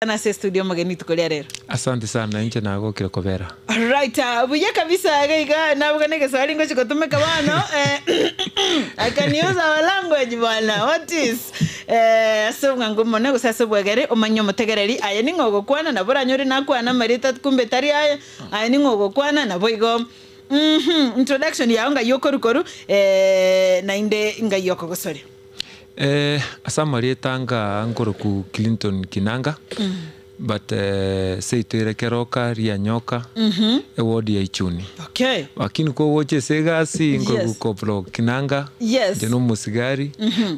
Sana ase estudio omogeni rituko ria rero. Asante sana inche nagokire kobera. Alright, ah, buya kabisa iga iga nabuga na egeswahili ngochi gotumeka bono eh, I can use our language bwana what is eh, ase obwango mono gose ase obwegere omanye omotegereri aye ning'o ogokwana nabo oranyore nakwana amarita kumbe tari aye aye ning'o ogokwana nabo igo mhm introduction yao ngai okoru koru eh, naende ngai okogosoria. Ase amarieta anga nkoroku Clinton Kinanga, but seito ere Keroka, Rianyoka, eward ya Ichuni. Okay. Lakini kogocha ase egasi nkoroku Yes. Corporal Kinanga, Yes. inche na omosigari,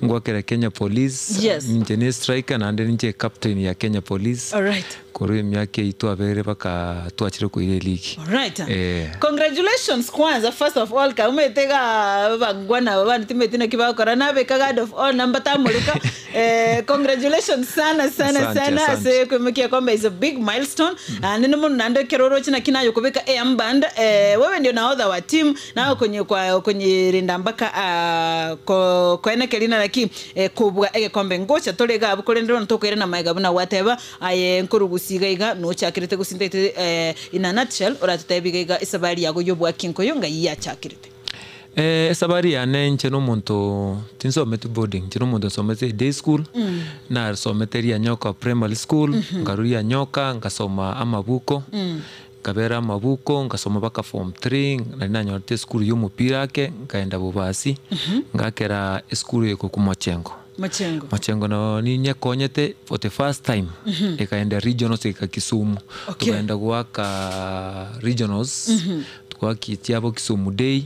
ngwakera Kenya Police, Yes. ninche ne striker naende ninche ecaptain ya Kenya Police. Alright. Korwa emiaka eyio twabeire mpaka twachire koira eligi. Alright. Eh. Congratulations kwanza first of all kaumete iga abangwana aba bande timanyeti naki bagokora nabeka guard of honor mbatamoreka eh, congratulations sana sana Asante, sana asante. ase koimokia kwamba is a big milestone naende mono naende ekero oroche naki naye okobeka earmband eh, wewe ndio nahodha wa team nawe okonye kwa okonyerenda mpaka ah, ko koenekeria naki eh, kobua egekombe ngocha tore iga abwo korende bono tokoirana magega buna gwateba Aye nkorugusia iga iga nochakerete gose ntaete eh, in a nutshell oratotebie iga iga esabari yago y'oboaki nkoyo ngai yachakerete. Esabari yane inche nomonto tinsometi boarding, inche nomonto nsomete day school, nasomete Rianyoka primary school, nkarwa Rianyoka ngasoma amabuko, nkabera amabuko ngasoma mpaka form three, nari nanyorete esukuru ya omopira ake, nkaenda Bobasi, ngakera esukuru eye korokwa Mochengo. Mochengo. Mochengo noo ninyekonyete for the first time ekaenda regionals eka Kisumu. Okay. Tukaenda goaka regionals twakia chiabo Kisumu day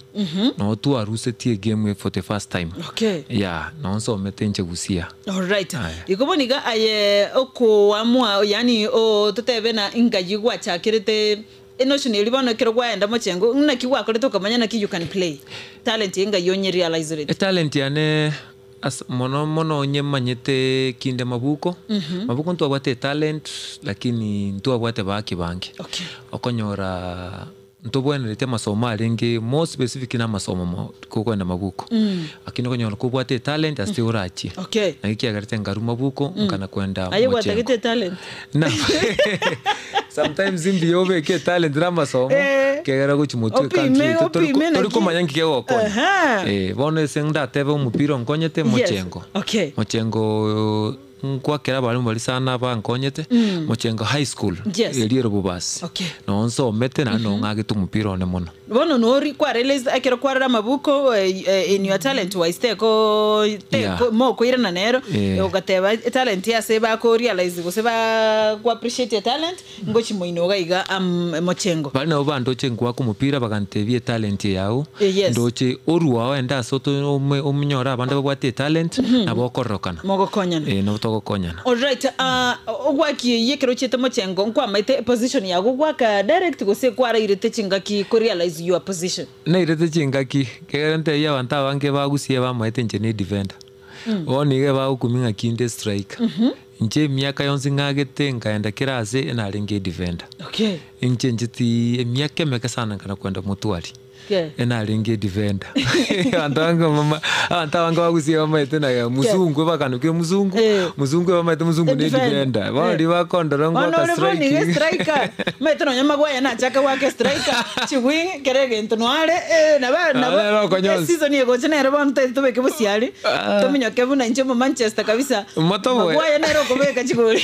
noo twarusetie egame for the first time. Okay. Yeah, noo nsomete inche Busia. Alright. Aya. Igo bono iga aye okoamua yaani oo totebe na ingayi gwachakerete enotion eria bono ekero gwaenda mochengo naki gwakorete okamanya naki you can play talent eye ngai onye realizerete. Etalent yane Ase mono mono onye manyete kinde mabuko, mabuko ntwabwate etalent lakini ntwabwate baki bange. Okay. Okonyora ntobwenereti amasomo arenge more specific na amasomo mo kokoenda mabuko. Lakini okonyora kobwate etalent ase tiga orachie. Okay. Naki kiagerete nkarwa mabuko nkana kwenda Aye mochengo. gwatagete etalent. Na sometimes mbuya obeke etalent na amasomo Eh. kegera gochia motwe Opime, ecountry yaito tori opime tori naki. komanya nki kegokonya. Aha. Eh, bono ase ndatebe omopira onkonyete Yes. mochengo. Okay. Mochengo nkwakera abalimu baria sana bankonyete Mochengo high school Yes. eria ere Bobasi. Okay. Noo nsomete naende noo ng'agete omopira one mono. Bono nori kwa realize ekero kwarora amabuko in your talent wise teko Yeah. teko mokoirana nero Eh. ogateba etalent ase bako realize gose ba go appreciate etalent ngochi moino iga iga am mochengo. Baria nabo bandoche nkoaka omopira bagantebia etalent eye yao Eh, yes. ndoche orue ao ende ase oto ome omonyore abande babwate etalent nabo okororokana. Mogokonyana. Eh, nabo togokonyana. Alright, ah, ogwaki eyio ekero ochiete mochengo nkwamaete eposition yago gwaka direct gose kwarairete chingaki ko realize your position? Nairete chingaki, ekero ntebia abanto abange bagusie bamaete inche ne defender. Bono iga bagokumia ng'aki inde striker. Inche emiaka yonsi ng'agete nkaenda kera ase narenge edefender. Okay. Inche inche ti emiaka emeke sana nkana kwenda motwari. Enarenge edefender. Abanto abange bama abanto abange bagusie bamaete na musungu bakanokire musungu, Eh. musungu bamaete musungu ne Edefender. edefender. Bono Eh. riria bakondora Bono ngoaka ore bono iga striking. estriker omanyete nonya Maguire nachake goaka estriker chiwing kera egento noare eh, nabo nabo Ah, nere okonyonsi. esizoni egocha nere bono tari tobeke bosiari Ah. tominyoke buna inche omo Manchester kabisa Motoboe. Maguire nere okobeka chigori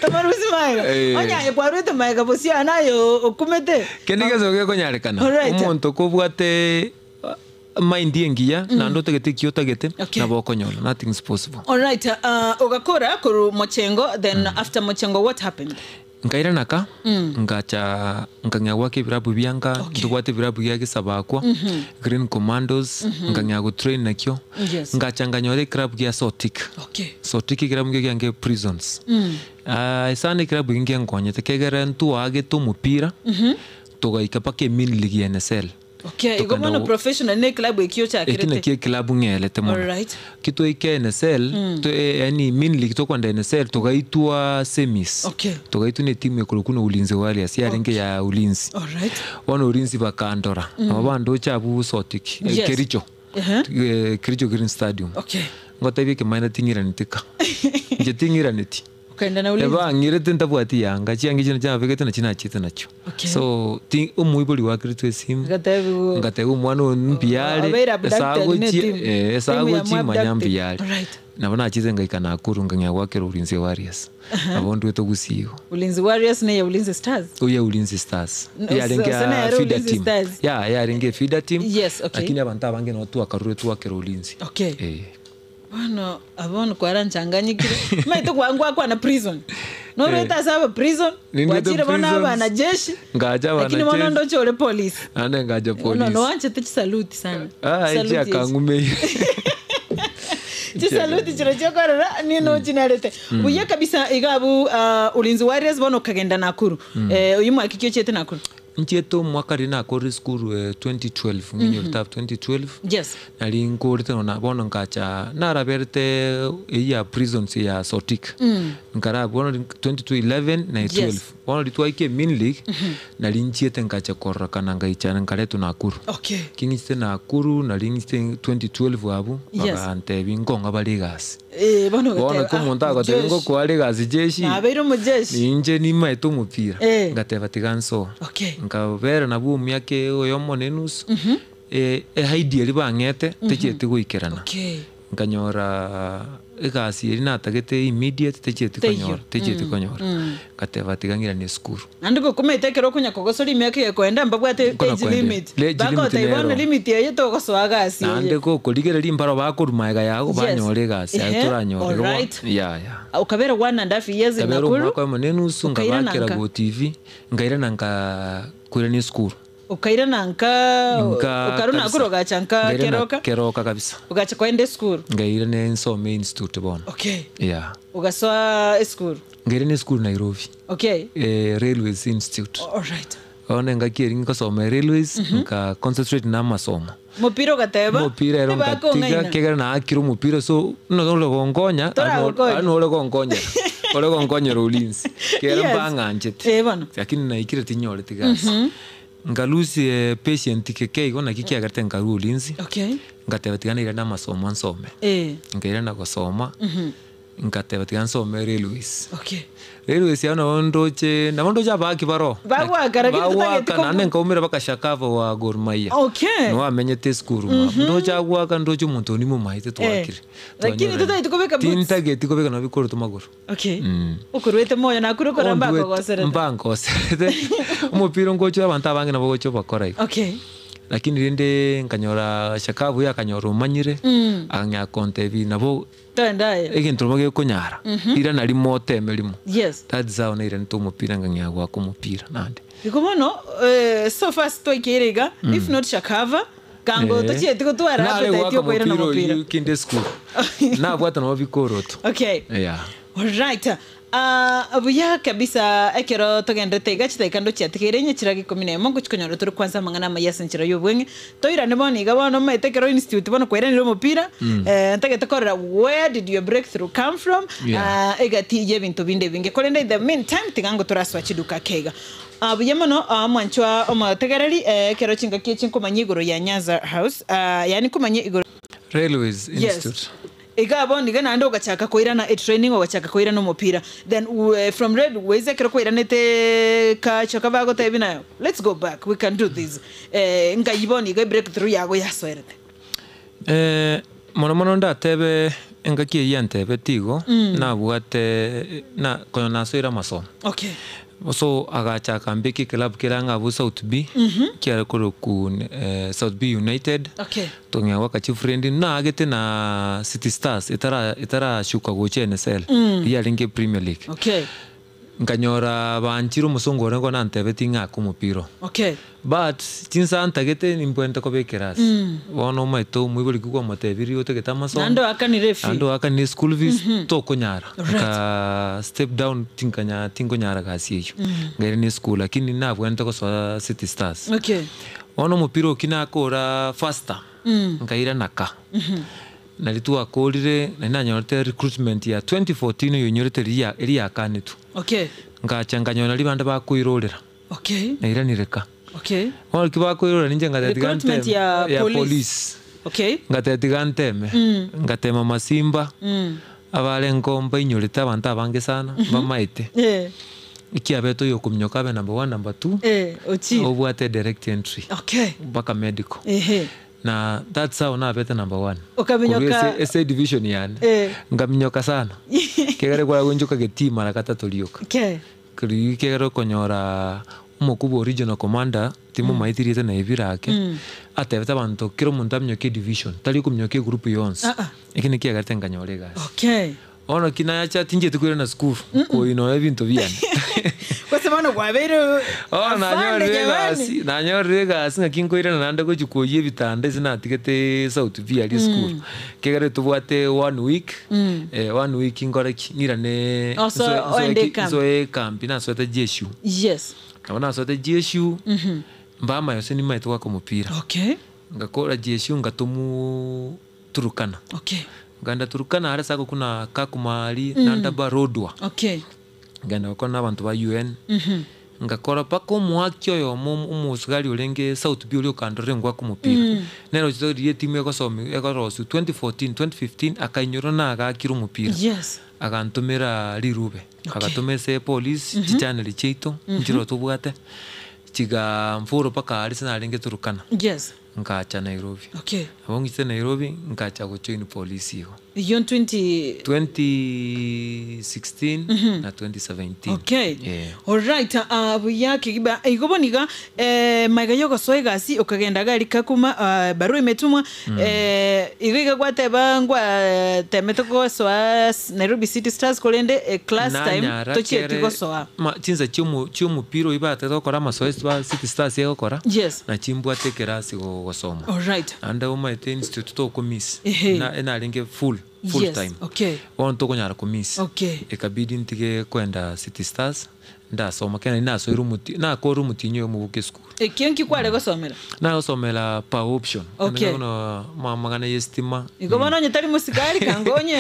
tomarusi maega Eh. onye aye kwarwete maega bosio aa naye okumete Kende gionsi gekonyarekana, Alright. omonto kobwate mind engiya naende otagete ekio otagete, Okay. nabo okonyora, nothing is possible. Alright, uh, ogakora korwa mochengo then after mochengo what happened? Nkairana ka, ngacha nkang'ea goaka ebirabu bianka, Okay. ntobwate ebirabu bia Gesabakwa, Green Commandos, nkang'ea gotrain nakio, Yes. ngacha nkanyora ekirabu gia Sotik. Okay. Sotik ekerabu nkio kiange prisons. Ase ekerabu ekio ngenkonyete kegere ntwaagete omopira, togaika mpaka emain league ya NSL. Okay, igo Tokenda bono go- professional ne club ekio Eki ochakerete. nakio ekilabu ng'erete mono. Alright. Ki twaika NSL, to- eh, yaani main league tokwenda NSL togaitwa semis. Okay. Togaitwa na etimu ekorokwa na Ulinzi Warriors yarenge ya Ulinzi. Alright. Bono Ulinzi bakandora, nabo bandoche abwo Sotik, eh, Yes. Kericho. Ehe. Eh, Kericho Green Stadium. Okay. Ngotebie ekemanyererio ting'iraneti ka. Inche ting'iraneti. Okaenda na Ulinzi? Ebang'irete ntabwati yanga, chianga echio nachio nabegete nachio nachiete nachio. Okay. So ti omoibori gwakeretwe esimu, Agatebiwa ngateba omwana oyo mbuya are, Obeire ase abducted ne agochia team. eh, ase Timu ya agochia manya abducted. mbuya are. Alright. Nabo nachiete ngaika Nakuru nkang'ea goakera Ulinzi Warriors. Nabo ndwete Gusii igo. Ulinzi Warriors neye Ulinzi Stars? Oye Ulinzi Stars. No, Yarenge so- so nere a feeder Ulinzi team. Stars. Yeah, yarenge feeder team. Yes, okay. Lakini abanto abange nabo twakarure twakera Ulinzi. Okay. Eh. Bono abono kwaranchanganyikire maete kwangwakwana prison norwete ase aba prison Nindwete gwachire bono prisons. abanajeshi Ngacha lakini bono abanajeshi. ndoche ore polisi Naende ngacha Bono police. noanchete chisaluti sana Ah, echi Salute echi. akang'umeire. Chisaluti chiro chiakorera nino chinarete buya kabisa igabu uh, ulinzi warriors bono okagenda Nakuru eh, oyu mwaka ki ochiete Nakuru Nchiete omwaka riria nakorire esukuru eh, 2012 ng'inyorete abwo 2012 yes nari nkorete nona bono nkacha naraberete eyio ya prisons ya Sotik nkarabwo bono 2011 na 12 Yes. bono riria twaika emain league nari nchiete nkacha kororekana ngaichana nkaretwa Nakuru okay king'ichete Nakuru nari ng'ichete 2012 abwo Yes. bagantebia nkong'a bare egasi eh, bono bono ogateba, ko omonto ah, agotebia mujeshi. ngokoa egasi jeshi nabeire omujeshi ninche nimaete omopira Eh. ngateba tiga nsoe okay nkabera nabwo omiaka oyomo na enusu eh, ehaidi eria bang'ete techieti goikerana okay nkanyora egasi eria natagete immediate techieti Teiyo. konyora techieti konyora ngateba tiga ng'irane esukuru naende gokomete ekero okonya kogosora emiaka egekoenda mbabwate Nkona age kwenda. limit Age limit bagoteba bono nero. limit eye togosoa gasi naende eye gokorigereria mbaro bakorwa maega yago Yes. banyora egasi aye Ehe, toranyora Igo bo- alright. yeah, yeah. ukabera one and a half years in kabera Nakuru omwaka oyomo na enusu Ukairana nkabakera nka? go tv nkairana nka koirana esukuru ukairana nka Nka ukaruna kabisa. Nakuru ugacha nka Nkairana keroka keroka kabisa ugacha kwaenda esukuru ngairana ensome institute bono okay yeah ugasoa esukuru ngairana esukuru nairobi okay eh, railways institute alright bono engaki eri nkosoma railways nka concentrate na amasomo mupira ugateba omopira ero nkatiga Nibakong'aina. kegera naakire omopira so no ore gonkonya Toragokonya. ano ore gonkonyera ore gonkonyera ulinzi kera Yes. mbang'anchete Eh, bono lakini naikire tinyorete gasi nkalusie eh, patient keke igo naki kiagerete nkarwa ulinzi okay ngateba tiga nairane amasomo nsome eh nkairana gosoma ngateba tiga nsome railways okay railways yao nabo ndoche nabo ndoche abaki baro Bagwaka, lakini totageti bagwaka kobu- naende nkaumera bakashakava wa Gor Mahia okay niwamenyete esukuru mwabo ndoche agwaka ndoche omonto onde momaete twakire Lakini totageti kobeka boots. tintageti kobeka nabo bikoroto magoro okay okorwete moyo nakuru okora mbakogoserete mbangoserete omopira ngocha abanto abange nabo gocha obakora igo okay lakini rinde nkanyora shakavu ye akanyora omanyire akang'ea kontebi nabo toendaye egento nabo gekonyara ira nari moteme rimo yes that's how nairanete omopira nkang'ea gwaka omopira naende igo bono eh, so far twaikeire iga if not shakava kango Eh. tochieti gotwara Nare appetite gwaka yokoirana omopira mopira oyio kinde esukuru nabwata nabo bikoroto okay yeah Alright. Uh, buya kabisa ekero togendete iga chitaika ndo chiatigeire enye chiragi ikumi na emo ngochikonyora turi kwanza amang'ana amaya ase enchera ya obweng'e toirane bono iga bono omanyete ekero institute bono kwairanire omopira eh, ntagete korora where did your breakthrough come from Yeah. uh, egati ya ebinto binde ebinge korende in the meantime tiga ngo torasoa chiduka keiga Uh, buya mono uh, mwanchwa omotegereri eh, ekero chingaki echi nkomanya igoro ya Nyanza House uh, yani nkomanya igoro railways Yes. institute iga bono iga naende ogachaka koirana etraining ogachaka koirana omopira then uh, from red ways ekero koiranete kachoka bagotebi nayo let's go back we can do this eh, ngai bono iga breakthrough yago yasoerete Eh, mono mono ndatebe engaki eyio yantebete igo nabwate na konya nasoire amasomo okay so agachaka mbeke eclub kera ng'a abwo south b kiare koroku eh, south b united okay tong'ea gwaka chifriend naagete na city stars etara etarashuka gocha nsl yarenge premier league okay nkanyora banchire omosongo ore nantebeti ng'ake omopira okay but chinsa ntagete nimbwente kobekera ase bono omaete omoibori ki kwamotebirie otagete amasomo naende oakanire efi ando akanire school fees tokonyara nka step down tinkanya tinkonyara gasi eywo ngaire ne school lakini nabwente gosoa city stars okay bono omopira oki nakora faster nkaira naka nari twakorire nari nanyorete recruitment ya 2014 oyo nyorete eria eria yakanetwe okay ngacha nkanyora nari bande bakoirorera okay nairanire ka okay bono ki bakoirorera ninche ngatetiga Recruitment nteme ya ya police. police okay ngatetiga nteme ngatema masimba mm. Abare nko mbainyorete abanto abange sana, mbamaete. Eh. Ekiabete oyo okominyoka abe number one, number two, Eh, ochire. obwate direct entry. Okay. Mpaka medical. Ehe. Na that's how nabete number one. Okaminyoka- Korwa ase ase edivision yane. Eh. Nkaminyoka sana. Kegere kware goinchoka getii mara gatato rioka. Okay. Riria kegere okonyora omokubwa o regional commander timomaeti rieta na ebira ake, atebete abanto kera omonto aminyoke edivision, tari okominyoka egroup yonsi. Ah, ah. Eki nakio kiagerete nkanyora egasi. Okay. Bono ki nacha tinchieti koirana sukuru, koyia nonya ebinto biane. Gose bono kwabeire Bono afande nanyorire jamani. egasi, nanyorire egasi ng'aki nkoirana naende gochia koyia ebitanda ase natigeteee South B aria esukuru. Ekegera tobwate one week, one week nkore ki? Ng'irane Oso- nsoe nsoe oende ki ekambi. nsoe ekambi nasoete GSU. Yes. Nabo nasoete GSU, mbamaye gose nimaete goaka omopira. Okay. Ngakora GSU ngatomwoo Turkana. Okay. Nkaenda Turkana aria ase agokuna Kakuma aria, Nandaba Lodwar. Okay. Nkaenda gokora na abanto ba UN. Ngakora mpaka omoaki oyomo omosigari orenge South B oria okandorire ngoaka omopira. Nere ochete riria etimu egosomi egorosiwa 2014, 2015 akainyora nagakire omopira. Yes. Agantomera rirube. Okay. Agatoma ase epolice, chichaneli chiaito, nchiroo tobwate, chigamfollow mpaka aria ase narenge Turkana. Yes. Nkacha Nairobi. Okay. Nabo ng'ichete Nairobi, nkacha gojoin polisi igo. Eyio 20. 2016 na 2017. Okay. Eh. Alright, ah, buya kigiba igo bono iga eh, magega ya ogosoa egasi okagenda iga aria Kakuma ah, barua imetumwa eh, igo iga gwateba ngwatemete gosoa Nairobi City Stars korende eh, class time Nanyara tochieti kere gosoa. ma chinsa chiomo chiomopira oyio batagete gokora amasoesi ba City Stars egokora, Yes. nachi mbwate ekerasi go gosoma. Alright. Naende omanyete institute tokomiss, Ehe. na enarenge full, full Yes, time. okay. Bono tokonyara komiss. Okay. Ekabidi ntige koenda City Stars, ndasoma kera naende nasoire omoti nakore omotienyi oyomo boka esukuru. Ekio nki kware gosomera? Nagosomera per option. Okay. Bono amang'ana ya estima. Igo bono onye tari mosigari kanga onye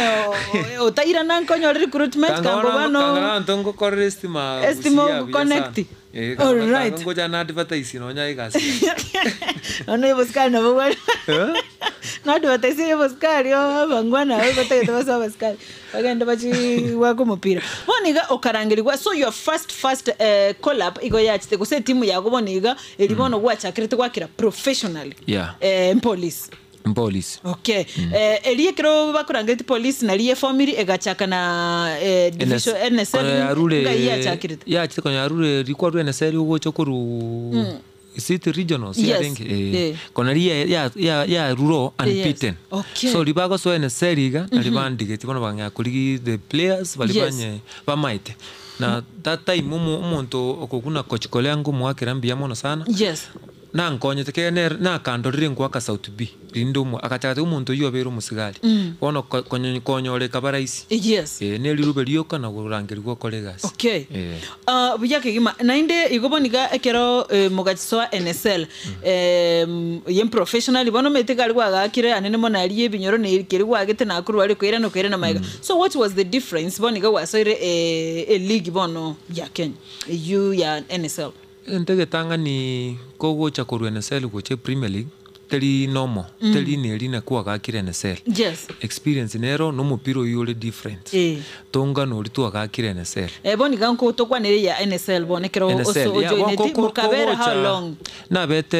otairana nkonyore recruitment kanga bono Kanga abanto ngokorera estima Estima busia buya ogokonekti. sana. Eh, Alright. kanga ngocha na advertise nonya egasi yane. Bono obosikari nabo bware na advertise ya obosikari abangwana abwo batagete basoe abasikari bagende bachi goaka omopira. Bono iga okarangerigwa so your first first call up igo yachete gose etimu yago bono iga eri bono gwachakerete goakera professionally Yeah. mpolice. Mpolice. Okay. Eria ekero bakorangereti police nari efomiri egachaka na division NSL Konya yarure ngai yachakerete. yachete konya yarure rikwa rwa NSL ogocha korwa City Regionals Yes. yarenge eh. Eh. Konya riria ya ya yarure oo unbeaten. Okay. So riria bagosoa NSL iga nari bandigeti bono bakang'ea korigia the players baria Yes. banye bamaete. Na that time omo omonto okokuna coach Korea nkomoakera mbuya mono sana. Yes. Nankonyete kere nere nakandorire ngoaka South B rinde omo agacha agateba omonto oyio obeire omosigari bono ko konye konyora ekaba rahisi Yes. eh ne rirube rioka na korangerigwa okore egasi Okay. eh. Ah, buya kegima naende igo bono iga ekero mogachisoa NSL ye professionally bono omanyete iga aria gwagakire anene mono aria ebinyoro na keri gwagete nakorwa aria koirana okoirana magega. So what was the difference bono iga gwasoire eleague bono ya Kenya eywo ya NSL? Egento egetang'ani kogocha korwa NSL gocha epremier league, teri normal, teri neri na kwagakire NSL. Yes. Experience nero na omopira oyio ore different. Eh. Tonga noria twagakire NSL. Eh, bono iga nko tokwanere ya NSL bono ekero NSL, oso yeah, bo- ojoineti ko- ko- mokabera how kogocha- long? Nabete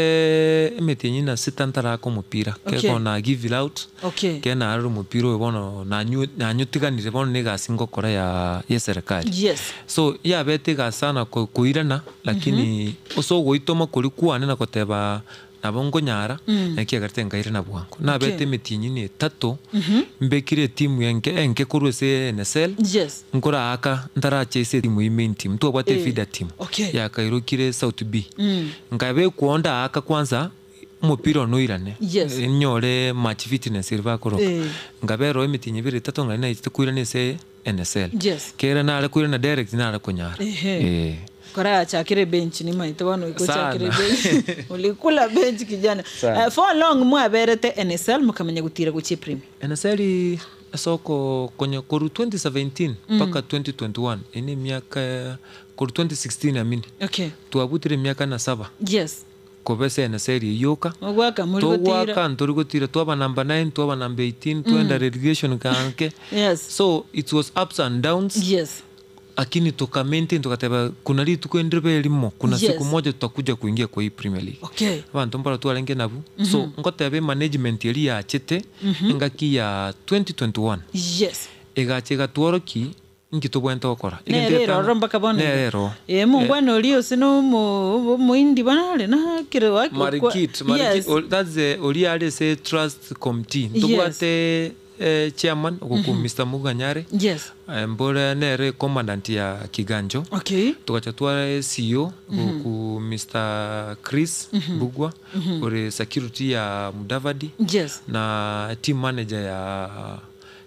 emetienyi na sita ntaraka omopira, Okay. kego na give it out, Okay. kero narure omopira oyo bono nanyu nanyutiganire bono na egasi ngokora ya ya eserekari. Yes. So yabete egasi sana ko koirana lakini ase ogoitoma koria kwane na koteba nabo nkonyara naki egerete nkairana bwango. Nabete Okay. emetienyi na etato mbekire etimu enke enke korwa ase NSL Yes. nkoraaka ntarache ase etimu ime main team ntwabwate Eh. efeeder team Okay. yakairokire South B. Nkabekwa oo ndaaka kwanza omopira one oirane Yes. nyore match fitness eria bakoroka. Eh. Nkabera oo emetienyi ebere etato ng'a naechete koirana ase NSL. Yes. Kere nare koirana direct nare konyara. Ehe. Eh. Korachakire bench nimaete bono igo ochakire Sana. bench olikula bench kijana. Sana. Eh, for long mwaberete NSL mukamanya gotira gochia epremier. NSL ase oko konya korwa 2017 mpaka 2021 eye ne emiaka korwa 2016 I mean Okay. twabutire emiaka na saba. Yes. Koba ase eneseri eyio yoka, Mogwaka mori gotira. togwaka ntori gotira, twaba number nine, twaba number 18, twenda relegation gake. Yes. So it was ups and downs. Yes. Lakini tuka maintain tukateba kuna rituko ndiribe erimo, kuna Yes. siku moja tutakuja kuingia kwa hii Premier League. Okay. Abanto mbaro twarenge nabwo. So ngoteba emanagement eria yachete engaki ya 2021 Yes. egacha egatworoki inki tobwenerete gokora. Egento Nere getano- eroro mpaka bono. Nere eroro. Eh, mongwana oria ose no omo- omoindi bono are nakere wake- Marikit, Marikit, Yes. that's the oria are ase trust committee. Ntobwate eh, chairman ogoku Mr. Muganyare. Yes. Eh, mbore nere commandant ya Kiganjo. Okay. Tugacha twara CEO goku Mr. Chris Bugwa ore security ya Mudavadi Yes. na team manager ya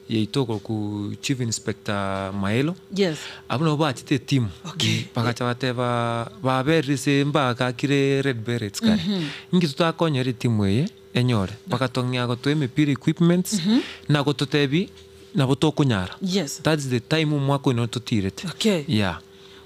yaito goku Chief Inspector Maelo. Yes. Abwo nabo bachete etimu Okay. bagacha bateba baberire ase mbagakire red berets kare inki totakonyera etimu eye enyore bagatong'ea gotoa emepira equipments na gototebi nabo tokonyara. Yes. That's the time omwaka oyo totirete. Okay. Yeah.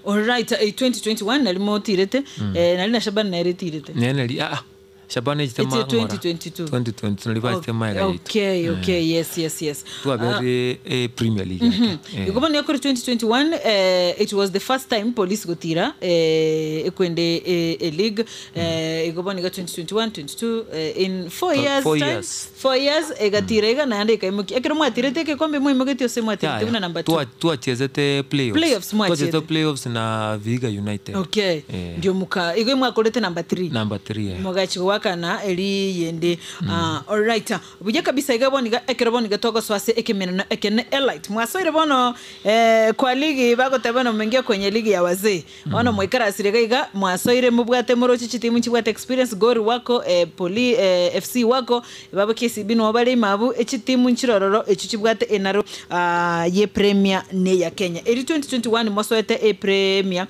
Alright, eh, 2021 nari motirete eh, nari na Shaban nere etirete. Nene ah Shabana echite Eche mang'ora. 2022. 2022 nari bachete maega yaito. Okay, okay, yes, yes, yes. Twaberire eh, Premier League yake. Eh. Ikobo niyo kuri 2021 eh, it was the first time police gotira eh, ekwende eh, e league eh, ikobo niga 2021 22 eh, in 4 years four time years. 4 years egatira iga naende ekaimoki ekero mwatirete egekombe mwaimogeti ose mwatirete buna number 2 Twachezete playoffs. Playoffs mwachete. Twachezete playoffs na Vihiga United. Okay. Eh. Ndio muka igo mwakorete number 3 Number 3 eh. mogachi gwakana eri yende mm. Alright, buya kabisa iga bono iga ekero bono iga twagosoa ase ekemeneno ekene elite mwasoire bono eh, kwa ligi bagoteba bono mwingie kwenye ligi ya wazee bono mwaikarasire iga iga mwasoire mobwate moroche chitimu chibwate experience gori wako eh, poli eh, fc wako babo KCB nibo bare imabu echitimu nchirororo echi chibwate enaro ye premier ne ya Kenya eri 2021 mwasoete e premier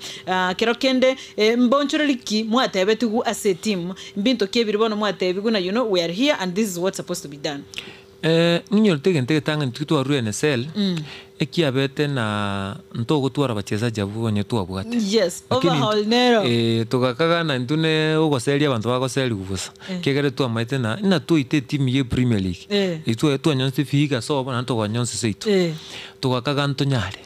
kero kende eh, mbonchoreriki mwatebetigu ase etimu mbinto ki ebiri bono mwatebigu na you know we are here and this is what's supposed to be done. Eh, ng'inyorete egento egetang'ani tiki twarure NSL ekiabete na ntogotwara abachezaji abwo onye twabwate. Yes, Lakini overhaul nero. Eh, togakagana intwe ne ogoseria abanto bagoseriwa bosa. Kiagera twamaete na ina twaite etimu ya Premier League. Itwe twanyonse Vihiga sobo naende tokanyonse seito. Togakaga ntonyare.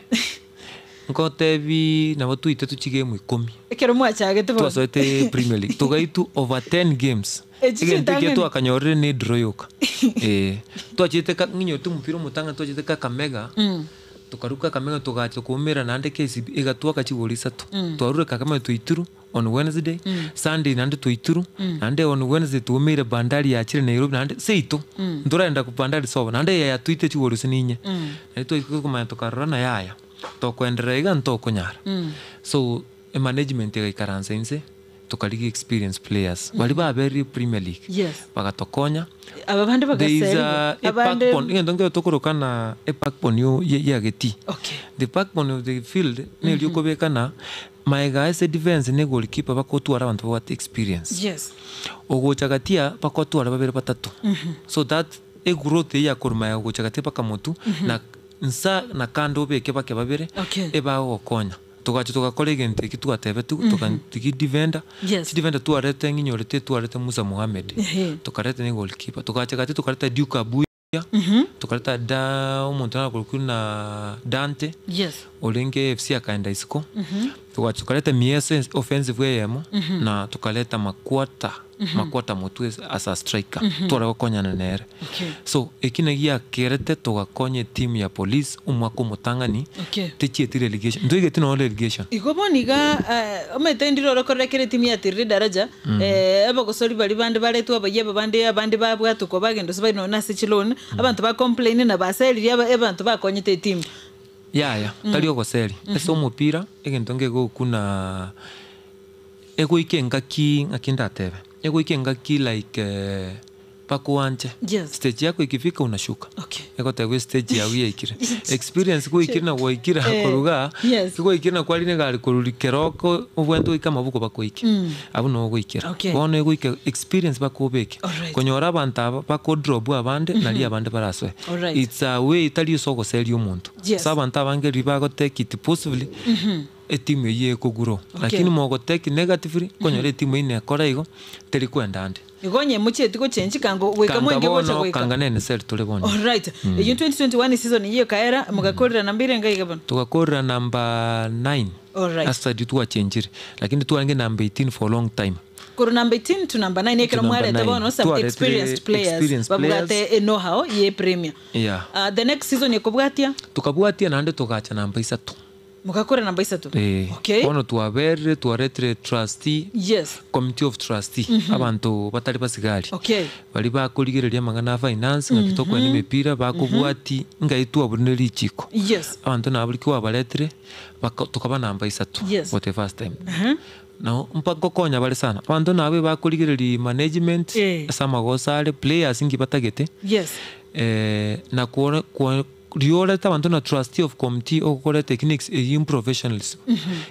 Nkotebi nabo twaite tochigemu ikomi. Ekero mwachagete bono. Twasoete Premier League. Togaitu over 10 games. Echi Egento ekia chitang'ani. twakanyorire ne draw yoka. Eh, twachete ka ng'inyorete omopira omotang'ani twachete Kakamega. Tokaruka Kakamega togacha koumera naende KCB egatwaka chigori isato. Twarure Kakamega twaitiru on Wednesday, Sunday naende twaitiru, naende on Wednesday twaumeire Bandari yachire Nairobi naende seito. Ntoraenda ku Bandari sobo naende yatwaite chigori ase ninye. Naende twaika komanya tokarora na yaya. Tokoenderera iga ntokonyara. So emanagement egaikaransa inse tokarigia experience players. Bari baberire Premier League. Yes. Bagatokonya. Aba bande There is bagaserigwa. a Abande backbone. Egento nkero tokoroka a backbone yo ya geti. Okay. The backbone of the field neryo okobekana maega ase defense ne goalkeeper bakotwara abanto babwate experience. Yes. Ogocha gatia bakotwara babere batato. So that egrowth eya korwa maega gocha gatia mpaka motu na nsa na kando obeke bake babere Okay. ebagogokonya. Togacha togakora egento eki twatebetigwe tokatigi defender. Yes. Chidefender twarete ng'inyorete twarete Musa Mohamed. Tokareta ne goalkeeper. Togacha gati tokareta Duke Abuya. Tokareta da omonto nakorokwa na Dante. Yes. Orenge AFC akaenda isiko. Togacha tokareta Miese offensive eyemo na tokareta Makwata. Makwata motu as a striker. Tware gokonyana nere. Okay. So eki naki giakerete togakonya etimu ya police omwaka omotang'ani Okay. techieti relegation. Ntoigeti nonya relegation. Igo bono iga eh, omanyete ndire orokorera kera etimu yatirire edaraja eh, abagosori baria bande baretwe abayia aba bande abande babwatokwa bagenda ase bari nonya ase chiloan abanto ba complain na baseririe aba abanto bakonyete etimu. Yaya, tari ogoseri. Ase omopira egento nkegokuna egoika engaki ng'aki ndatebe. Egoika engaki like eh, bakoanche. Yes. Stage yako ikifika unashuka. Okay. Egotebwa estage yago yaikire. Experience gwaikire na gwaikire Eh, koruga, yes. kigwaikire na kwarire egari korwa keroko obwenerete goika amaboko bakoike. Abwo nabo ogoikera. Okay. Bono egoika experience bakobeke. Alright. Konyora abanto aba bakodrop abande nari abande barasoe. Alright. It's a way tari ase ogoseria omonto. Yes. Ase abanto abange riria bagotake it possibly. etimu eywo ekogrow. Lakini mogotake negatively, okonyora etimu eywo nekora igo, teri kwenda ande. Igo onye mochieti gochenji kango goika Kanga mwenge gocha bono, goika. kanga na NSL tore bono. Alright. Eyio 2021 season eyio ekaera, mogakorera namba erenge iga bono? Togakorera number 9 Alright. after riria twachenchire, lakini twarenge number 18 for long time. Korwa number 18 to number 9 To ekero number mwarete 9. bono some Twaretire experienced players experienced babwate players. e know how ye premier. Yeah. Ah, the next season ekobwatia? Tukabwatia naende togacha namba isato. Mogakora namba isato? Eh, Okay. bono twaberire twaretire trustee, Yes. committee of trustee, abanto batari basigari. Okay. Baria bakorigereria amang'ana a finance, ng'aki tokoenda emepira, bakobwatia ngai twaburire richiko. Yes. Abanto nabo rikia kwabaretire, baka tokaba namba isato Yes. for the first time. Nabo mpaka ngokonya bare sana. Abanto nabo ebakorigereria management, Eh. ase amagoso are, players nki batagete, Yes. na kore kore riorete abanto na trustee of committee ogokora techniques eyio improfessionalism.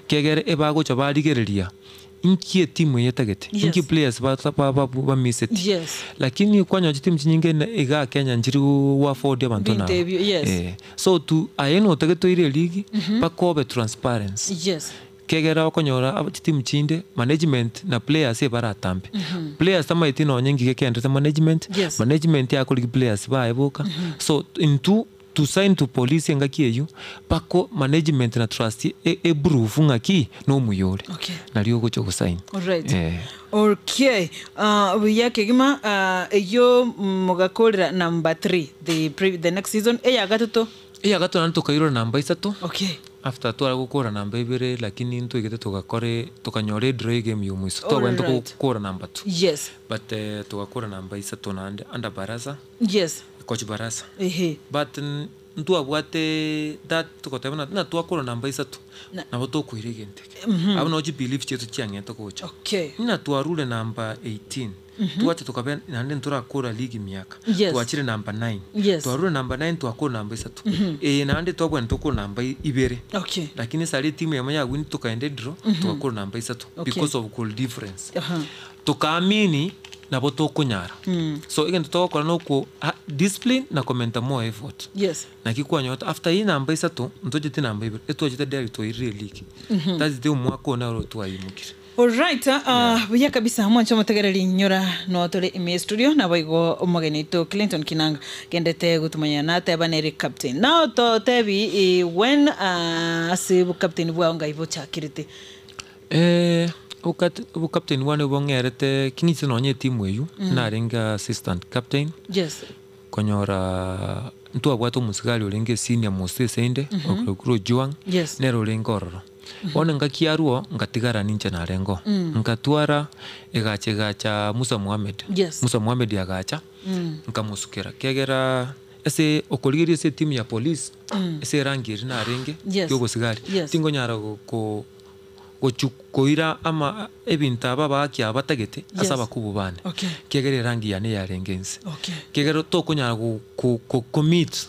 Ekiagera ebagocha barigereria inki etimu eye etagete, Yes. inki players bata ba ba bamiseti. Yes. Lakini kwanyora chitimu chinyinge na igaa Kenya nchiri go afford abanto Binto nabo. ebio, yes. Eh. So to aye notagete oire eligi, mpaka obe transparency. Yes. Ekiagera okonyora aba chitimu chinde, management na players ebaratambe. Players tamaeti nonye ngige ekenderete management, Yes. management yakorigia players baye boka, so intwo to sign to police engaki eywo, mpaka management na trustee e- eprove ng'aki na omuya ore. Okay. Nario ogocha gosign. Alright. Eh. Okay. Buya kegima eyio mogakorera number 3 the, pre, the next season eya gatato. Eya gatato naende tokairora namba isato. Okay. After tware gokora namba ibere lakini ntwaigete togakora tokanyora edraw egame ya omoiso. Twabwenerete Alright. gokora namba two. Yes. But togakora namba isato naende under Barasa, Yes. coach Barasa. Ehe. But ntwabwate that togoteba ng'a ng'a twakora namba isato, Na- nabo tokoira egento eke. Abwo nabo chibelief chiaito chiang'ete gocha. Okay. Ng'a twarure namba 18, twacha tokabea naende ntorakora league miaka, Yes. twachire namba 9, Yes. twarure namba 9 twakora namba isato. Eye naende twabwenerete tokore namba ibere. Okay. Lakini ase aria etimu eyemo yagwinire tokaenda edraw, togakora namba isato Okay. because of goal difference. Aha. Tokaamini nabo tokonyara. So egento togokora noko discipline na komenta more effort. Yes. Naki kwanyorete after eye namba isato ntochete namba ibere etwachete direct twairire eleague. That's the omwaka one oro twaimokire. Alright, buya kabisa mwanche omotegereri nyora no tore ime studio nabo igo omogeni oito Clinton Kinanga kendete gotumanya nateba nere captain. Nao totebi eh, when ase bocaptain bwao ngai bochakirete. Obokat obocaptain bwane bong'erete king'iche nonye etimu eywo, narenge assistant captain, Yes. konyora ntwabwate omosigari orenge esenior most ase inde, okorokwa Ojwang, Yes. nere orenge ororo. Bono engaki arwo, ngatigara ninche narenge oo. Nkatwara, egacha egacha Musa Mohammed. Yes. Musa Mohammed agacha, nkamosukera, ekiagera ase okorigereria ase etimu ya police, ase erangi eria narenge, Yes. ya obosigari, Yes. tingonyara go- ko gochia koira ama ebinto aba abagaki aba batagete Yes. ase abakubu bane. Okay. Ekiagera erangi yane yarenge inse. Okay. Ekiagera tokonyara go- ko- ko- commit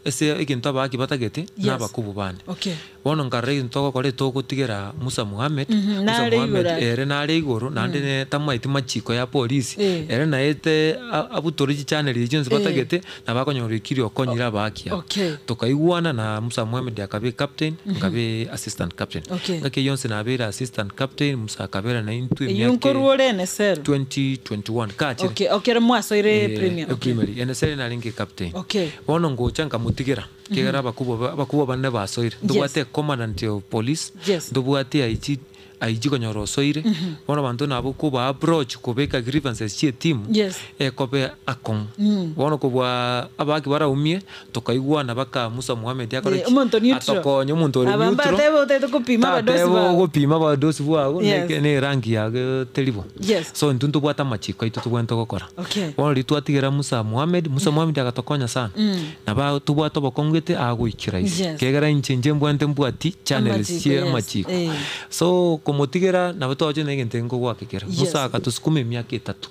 ase egento abagaki batagete Yes. na abakubu bane. Okay. Bono nkarora egento togokora etogotigera Musa Mohammed, Musa Nare Mohammed igoro ere nare igoro naende ne tamaeti machiko ya polisi, Eh. ere naete a- abutore chichaneli echi chionsi batagete, nabo akonyora oikire okonyire abagaki aba. Okay. Tokaigwana na Musa Mohammed akaba ecaptain, nkabe assistant captain. Okay. Ngaki eyio yonsi nabeire assistant captain, Musa akabera naintwe Eyio emiaka nkorwa ore NSL. 2021 kachire. Okay, okere mwasoire Eh, premier. eh, Okay. primary. NSL narenge captain. Okay. Bono ngocha nkamotigera, ekiagera abakubwa ba- abakubwa bane basoire. Ntobwate commandant of police, Yes. ntobwate IG, IG konyora osoire, bono abanto nabo koba approach kobeka grievances chia etimu, Yes. ekobe akong'u. Bono kobua abaki baraumie, tokaigwana baka Musa Mohammed akore Eh, ki? omonto neutral. Atokonye omonto ore Aba neutral. mbatebe otagete kopima abadosi Tateba bao. ogopima abadosi bwago, Yes. neke- ne erangi yage teri bo. Yes. So intwe ntobwate amachiko aito tobwenerete gokora. Okay. Bono riria twatigera Musa Mohammed, Musa Mohammed agatokonya sana. Nabo tobwate obokong'u gete agoikera ise. Yes. Ekiagera inche inche mbwate mbwati channels Amachiko, chia yes. amachiko. Eh. So komotigera nabo twachire na egento nkogwaka ekero. Yes. Musa agatosukuma emiaka etato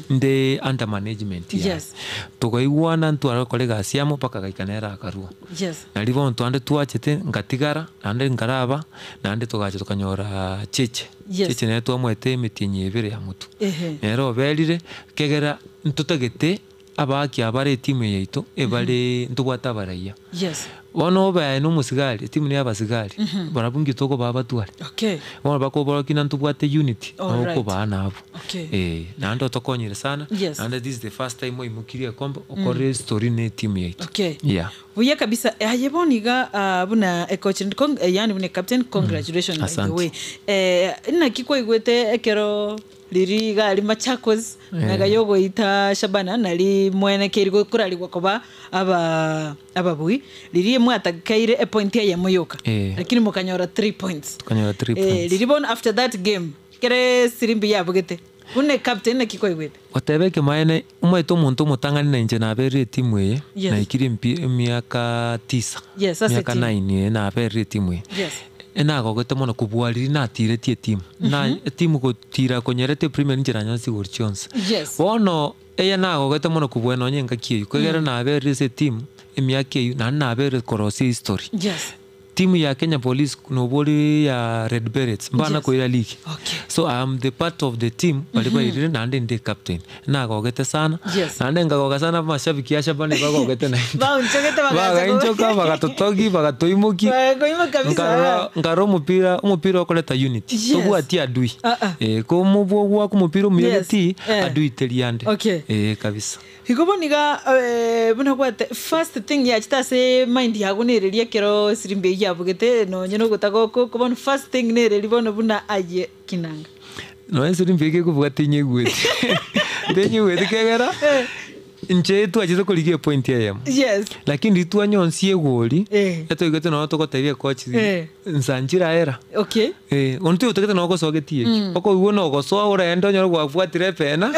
nde under management yaye. Yes. Tokaigwana ntware gokora egasi amo mpaka agaika nere akarua. Yes. Nario bono twande twachete ngatigara naende nkaraba naende togacha tokanyora cheche. Yes. Cheche nere twamoete emetienyi ebere ya motwe. Ehe. Nere oberire, ekegera ntotagete abaaki aba bare etimu eye yaito ebare ntobwate abaraiya. Yes. Bono obe aye na omosigari, etimu na abasigari, barabwo nki tokobaa batware? Okay. Bono bakoborokia na ntobwate unity, nabo Alright. okobaa nabwo. Okay. Eh, naende otokonyire sana, Yes. naende this is the first time oimokirie ekombe, okorire history na etimu yaito. Okay. Yeah. Buya kabisa aye bono iga ah, buna ecoach con, eh, yani buna captain congratulations by the Asante. way eh, naki kwaigwete ekero riri iga aria Machakos naga yogoita Shabana nari mwenekeiri korarigwa koba aba ababui riria mwatakaire epoint eyemo yoka Eh. lakini mokanyora 3 points Tukanyora three eh, points. riri bono after that game kere sirimbi yabugete buna captain naki kwaigwete Goteba ekemanene, omanyete omonto omotang'ani na inche naberire etimu eye, Yes. naikire empi emiaka tisa, Yes, ase emiaka etimu. nine eh, naberire etimu eye. Yes. Enagogete mono kobua riria natiretie etimu, na etimu gotira konyerete epremier inche nanyora chigori chionsi. Yes. Bono, eye nagogete mono kobua nonye engaki eywo, ekero naberire ase etimu, emiaka eywo, naende naberire korosia ehistory. Yes. Timu ya Kenya Police nobori ya Red Berets mbana Yes. koira ligi. Okay. So I am the part of the team baria bairire naende ndi captain. Nagogete sana. Yes. Naende nkagoka sana amashabiki a Shabana bagogete naende. Baonchogete bagacha Bagainchoka bagatotogi bagatoimoki. Bagakoimoka kabisa. Nkarora nkarora omopira omopira okoreta unity. Yes. Tobwati adui. Ah, ah. Eh komobwo gwaka omopira omuya Yes. geti Eh. adui teri ande. Okay. Eh kabisa. Igo bono iga buna obwate first thing yachete ase mind yago nereria ekero sirimbi eyio yabugete nonye na ogotaka oko oko bono first thing nereria bono buna aye kinanga. Nonya sirimbi eke ekobuga tinyigweti tinyigweti kegera inche twachete korigia epoint eyemo Yes. lakini riria twanyonsi egori Eh. etoigete nonye togotebia ecoach Eh. nsa nchiraera Okay. Eh, onde toigotagete nonye gosoa getii eki okoigwa buna ogosoa orende onyore gwabwatire epena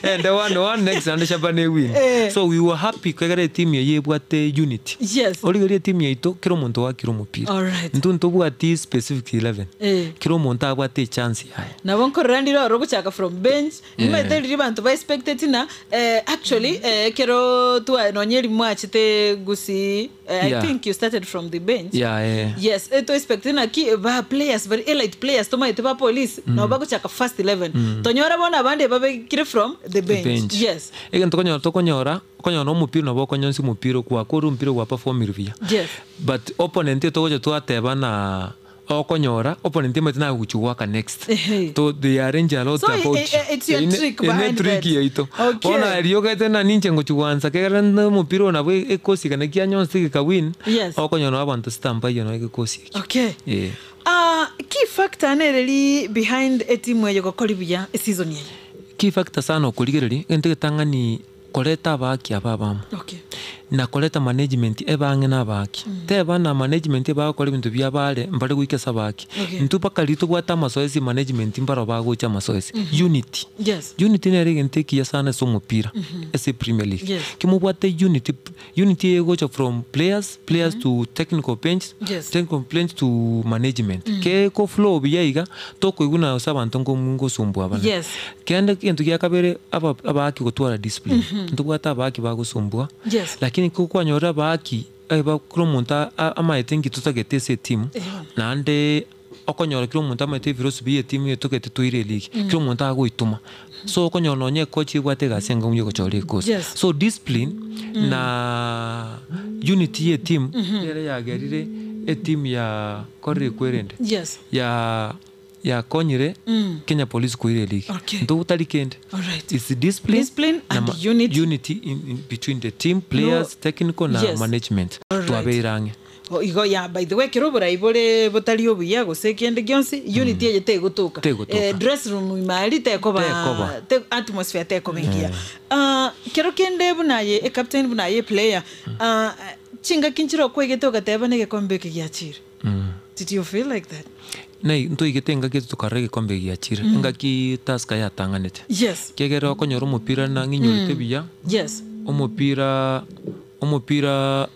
ende one one next naende Shabana ewin Eh. so we were happy ekero etimu eye ebwate unity Yes. origereria etimu yaito kera omonto oakire omopira Alright. intwe ntobwati specific 11 Eh. kera omonto abwate echance yaye Nabo nkorora ndire ororo gochaka from bench Yeah. nimanyete riria banto ba expected ng'a actually ekero twa nonye riria mwachete gusii I Yeah. think you started from the bench Yeah, eh. Yes, to expect naki ba players bari elite players tomaete ba police nabo bagochaka first 11 tonyora bono abande babekire from the bench, Bench. yes Egento okonyora tokonyora, okonyora na omopira nabo okonyonsi omopira gwakora omopira gwa performire buya. Yes. But opponent togocha twateba na okonyora opponent omanyete nagochia goaka next. Ehe. To they arrange a lot So, about i- i- it's your Eye ne- trick eye ne behind trick that. yaito. Okay. Bono aria ogete na ninche ngochia goansa kegera na omopira oyo nabo ekosigana kianyonsi geka win, Yes. okonyora nabo abanto sitambaiyo nonye egekosi ekio. Okay. Eh. Ah, key factor nereri behind etimu eye gokori buya eseason eye? Key factor sana okorigereria, egento egetang'ani koreta abaaki aba abamo. Okay. Na koreta management ebe ang'e na abaaki. Teba na management ebagokora ebinto bia bare mbare goika ase abaaki. Okay. Intwe mpaka riria tobwate amasoesi management mbaro bagocha amasoesi. Unity. Yes. Unity nere egento ekiya sana ase omopira, ase Premier League. Yes. Ki mobwate unity, unity eye egocha from players, players to technical bench, Yes. technical bench to management. Keko flow buya iga, tokoigwa na ase abanto nko ngosumbua bande. Yes. Kende egento gia kabere, aba abaaki gotwara discipline. Ntobwate abaaki bagosumbua, Yes. lakini ko kwanyora abaaki eba kera omonto a- amaete nki totagete ase etimu, naende okonyora kera omonto amaete ephilosophy ya etimu eye togete toire eligi, kera omonto agoitoma. So okonyora nonye ecoach ebwate egasi enga ya gochora ekosi. Yes. So discipline na unity ya etimu nere yagerire etimu ya korire ekwerende Yes. ya yakonyire Kenya Police koira eligi. Okay. Ntobotari kende. Alright. It's discipline, Discipline na and ma- unity. unity in, in between the team players No. technical na Yes. management Alright. twabeire ang'e O, igo ya by the way ekero oborai bore botari obuya gose kende gionsi unity eye tegotoka Tegotoka. Eh, dress room ime aria tekoba Tekoba. te, atmosphere tekoba engiya Ah, kero kende buna aye ecaptain buna aye eplayer ah, chingaki nchire okwegete ogateba na egekombe eke giachire Did you feel like that? Nai ntoigete engaki tokarora egekombe giachire, engaki Tusker yatang'anete. Yes. Ekiagera okonyora omopira na ng'inyorete buya, Yes. omopira omopira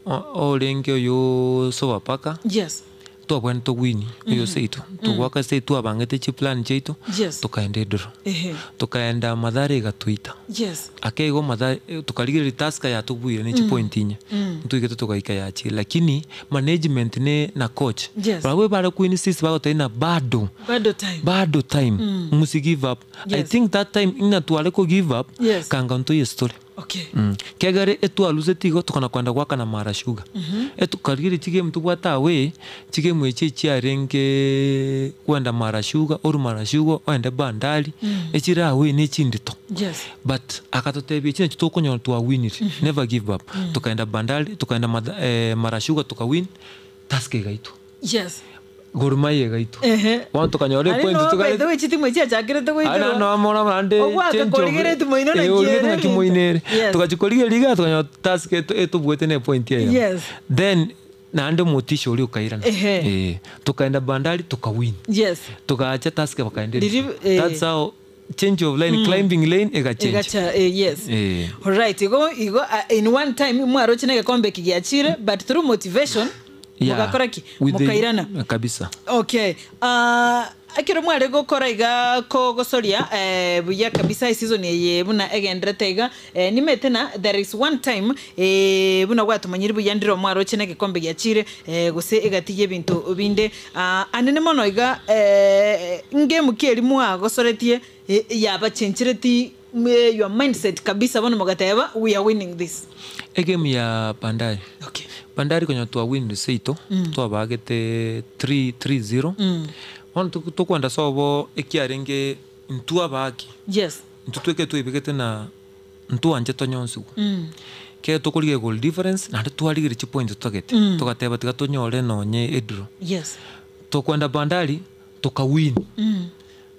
o- orenge oyo Sofapaka, Yes. twabwenerete towini oyo seito, togwaka ase twabangete chiplan chiaito, Yes. tokaenda edraw. Ehe. Tokaenda Mathare egatoita. Yes. Ake igo Mathare tokarigereria Tusker yatobuire ne chipoint inye, ntoigete togaika yachire lakini management ne na coach Yes. barabwo bare ko insist bagotebia ng'a bado Bado time. bado time musi give up. I Yes. think that time ng'a tware ko give up Yes. kanga ntoiye story. Okay. Kiagera etwaruseti igo tokona kogenda goakana mara sugar. Etukarigereria chigame tobwate away, chigame echi echiarenge kwenda mara sugar, orwe mara sugar oende bandari, echire away ne chindito. Yes. But akatotebia echi nachio tokonyora twawinire, never give up. Tokaenda bandari, tokaenda matha mara sugar tokawin, Tusker egaitwa. Yes. Gor Mahia egaitwa. Ehe. Bono tokanyora Aria epoint noo tokare by the way chitimu echi chiachakerete Aye goiterwa. nabo mono naende Ogwaka change of korigereria timoino eh, naki origereria ere ng'aki ebinto. moino ere. Yes. Togachia korigereria iga tokanyora Tusker eto etobuete na epoint eyemo. Yes. Then naende omotisha oria okairana. Ehe. Eh, tokaenda Bandari tokawin. Yes. Togacha Tusker bakaenda Riri erio. eh. That's how change of line, climbing lane egachange. Egacha eh, yes. Eh. Alright, igo igo in one time mwaroche na egekombe eki giachire but through motivation Yeah. mogakora ki? With the- Mokairana. Kabisa. Okay. Ekero mware gokora iga kogosoria eh, buya kabisa eseason eye buna egenderete iga eh, nimete na there is one time eh, buna gwatomanyire buya ndire mwaroche na egekombe giachire eh, gose egati y'ebinto binde ah, anene mono iga eh, ngemu ki eri mwagosoretie eh, yabachenchereti eh, your mindset kabisa bono mogateba we are winning this. Egame ya Bandari. Okay. Bandari konya twawinire seito, twabagete 3 3-0. Bono tok- tokwenda sobo ekiarenge intwe abaki, Yes. intwe tweke twebegete na ntwanche tonyonsigwe. Ekero tokorigia goal difference, naende twarigeria chipoints totagete, togateba tiga tonyore nonye edraw. Yes. Tokwenda Bandari, tokawin.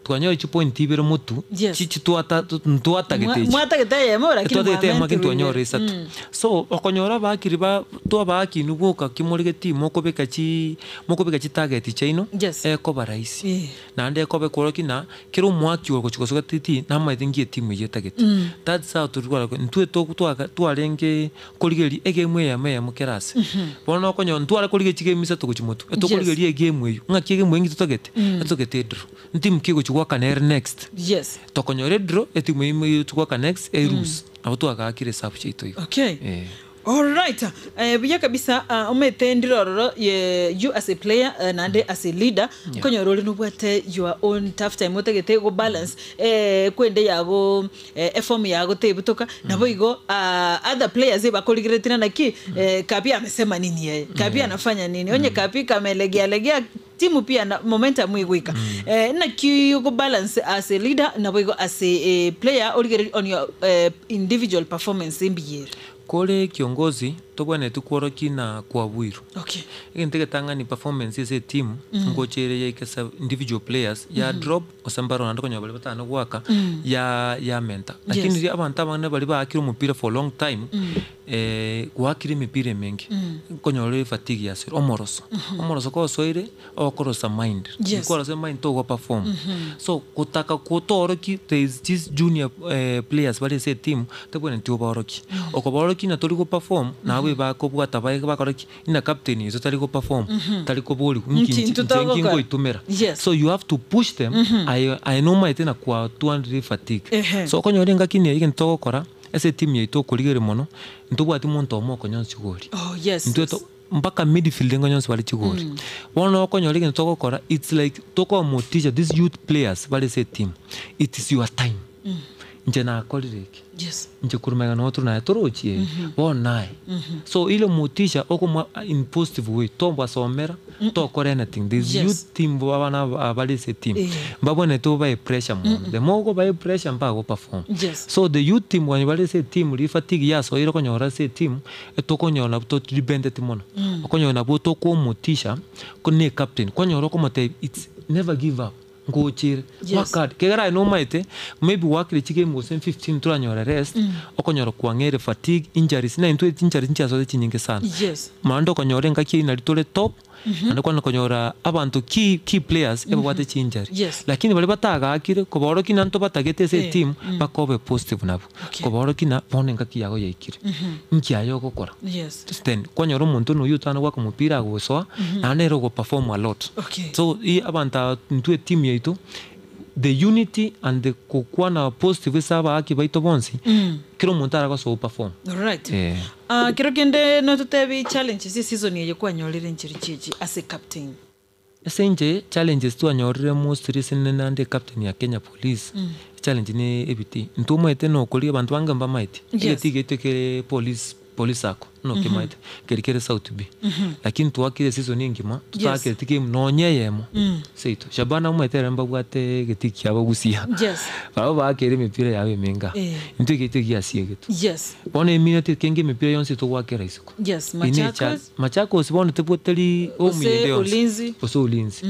Twanyora chipoint ibere motwe, Yes. chichi twata ntwatagete echi. Mwatagete eyemo lakini Twatagete eyemo lakini mwamentirwe twanyora ibere. isato. So okonyora abakiri ba twabaakinwe boka ki more getii mokobeka chi mokobeka chitarget chiaino, Yes. ekoba rahisi. Eh. Naende ekoba ekorokia ng'a kera omwaki oyo ogochi gosoka titi namaete nki etimu eyio etagete. That's how torikora intwe togo twaka twarenge korigereria egame eyemo eyemo kera ase. Bono okonyora ntware korigereria chigame isato gochia motwe, etokorigereria egame eyio, ng'aki egame eyio nki totagete, etotagete edraw. Ntimu ki egochia goakana ere next, Yes. tokonyora edraw, etimu eyio egochia goaka next eruse. Nabo twagaakire esabu chiaito igo. Okay. Eh. Alright. Eh, buya kabisa ah, omete ndire ororo ye, you as a player eh, naende as a leader nkonyora ore nobwate your own tough time otagete go balance eh, kwende yago eh, eform yago tebutoka nabo igo ah, other players ebakorigeretie naki eh, Kapi amesema nini yeye Kapi anafanya nini onye Kapi kamelegea legea timu pia na momentum igwika eh, naki go balance as a leader nabo igo as a eh, player origererie on your eh, individual performance embiyere Kore kiongozi tobwenereti kworokia na kwabuirwe. Okay. Egento egetang'ani performance ase etimu ngocha ere yaika ase individual players ya drop gose mbaro naende okonyora baria batano goaka ya yamenta. Lakini Yes. riria abanto abange baria baakire omopira for long time goakire emepira emenge nkonyora ore fatigue yasire omoroso. Omoroso kosoire ogokorosa mind. Yes. Kwarosire mind togo perform. So gotaka gotoorokia there is this junior players bare ase etimu tobwenereti obaorokie. Okobaorokia ng'a tori go perform nabo ebakobwata baye bakora ki ng'a captain oito tari go perform tari koborigwa Nki nki intwe inche nki togokora? ngoitomera. Yes. So you have to push them aye aye nomaete na kwatwarire fatigue. Ehe. So okonyora engaki eye egento togokora ase etimu yaito okorigereria mono ntobwati monto omo okonywa chigori. Oh, yes, Intwe yes. to mpaka midfield nkonywa bare chigori. Bono okonyora egento togokora its like tokomotisha these youth players bare ase etimu it is your time. Inche nakorire eke. Yes. Inche korwa magega noo tore naye torochi ee bono naye. So ile motisha okomoa in positive way tobasomera tokora anything there is Yes. youth team bo abana aba bare ase etimu Eh. mbabwenerete obae pressure mono the more okobae pressure mbago perform. Yes. So the youth team onye bare ase etimu riria fatigue yasoire okonyora ase etimu etokonyora nabwo todependeti mono. Okonyora nabwo tokomotisha ko ne ecaptain kwanyora okomotebia its never give up ngochere Yes. work hard kegera aye nomaete maybe gwakire chigame gose 15 toranyore rest okonyora kwang'eire fatigue injuries na intwe chinjuries nchiasoete chinyinge sana. Yes. Naende okonyora engaki eyio nari tore top naende kwana konyora abanto key key players ebabwate chinjury. Yes. Lakini baria batagaakire kobaorokia ng'a ntobatagete ase Eh, etimu bakobe positive nabwo. Okay. Kobaorokia ng'a bono engaki yago yaikire nki aye ogokora. Yes. Then kwanyora omonto noyio otana goaka omopira agosoa naende nere ogoperform a lot. Okay. So i abanto aba intwe etimu yaito the unity and the gokwana positive ase abaaki baito bonsi kera omonto aragosoa operform. Alright. Eh. Ah, kero kende nototebi challenges esizoni eye kwanyorire nchiri chichi ase captain. Ase inche challenges twanyorire most recently naende captain ya Kenya Police. Echallenge ne ebitii, intwe omanyete nokoria abanto bange mbamaeti, Yes. egetii giaito kere police police sacco nokemaete, keri kere south B. Lakini twakire eseason engima, totakereti game nonye eyemo seito. Shabana omanyete ere mbabwate egetii kiabo gusii. Yes. Barabwo baakere emepira yabo emenge aa. Eh. Intwe egetii giasiegetwe. Yes. Bono emineti kenge emepira yonsi togoakera isiko. Yes, Eye ne echa- Machakos. Machakos bono tebwa teri home Gose ende yonsi. Ulinzi. Gose Ulinzi.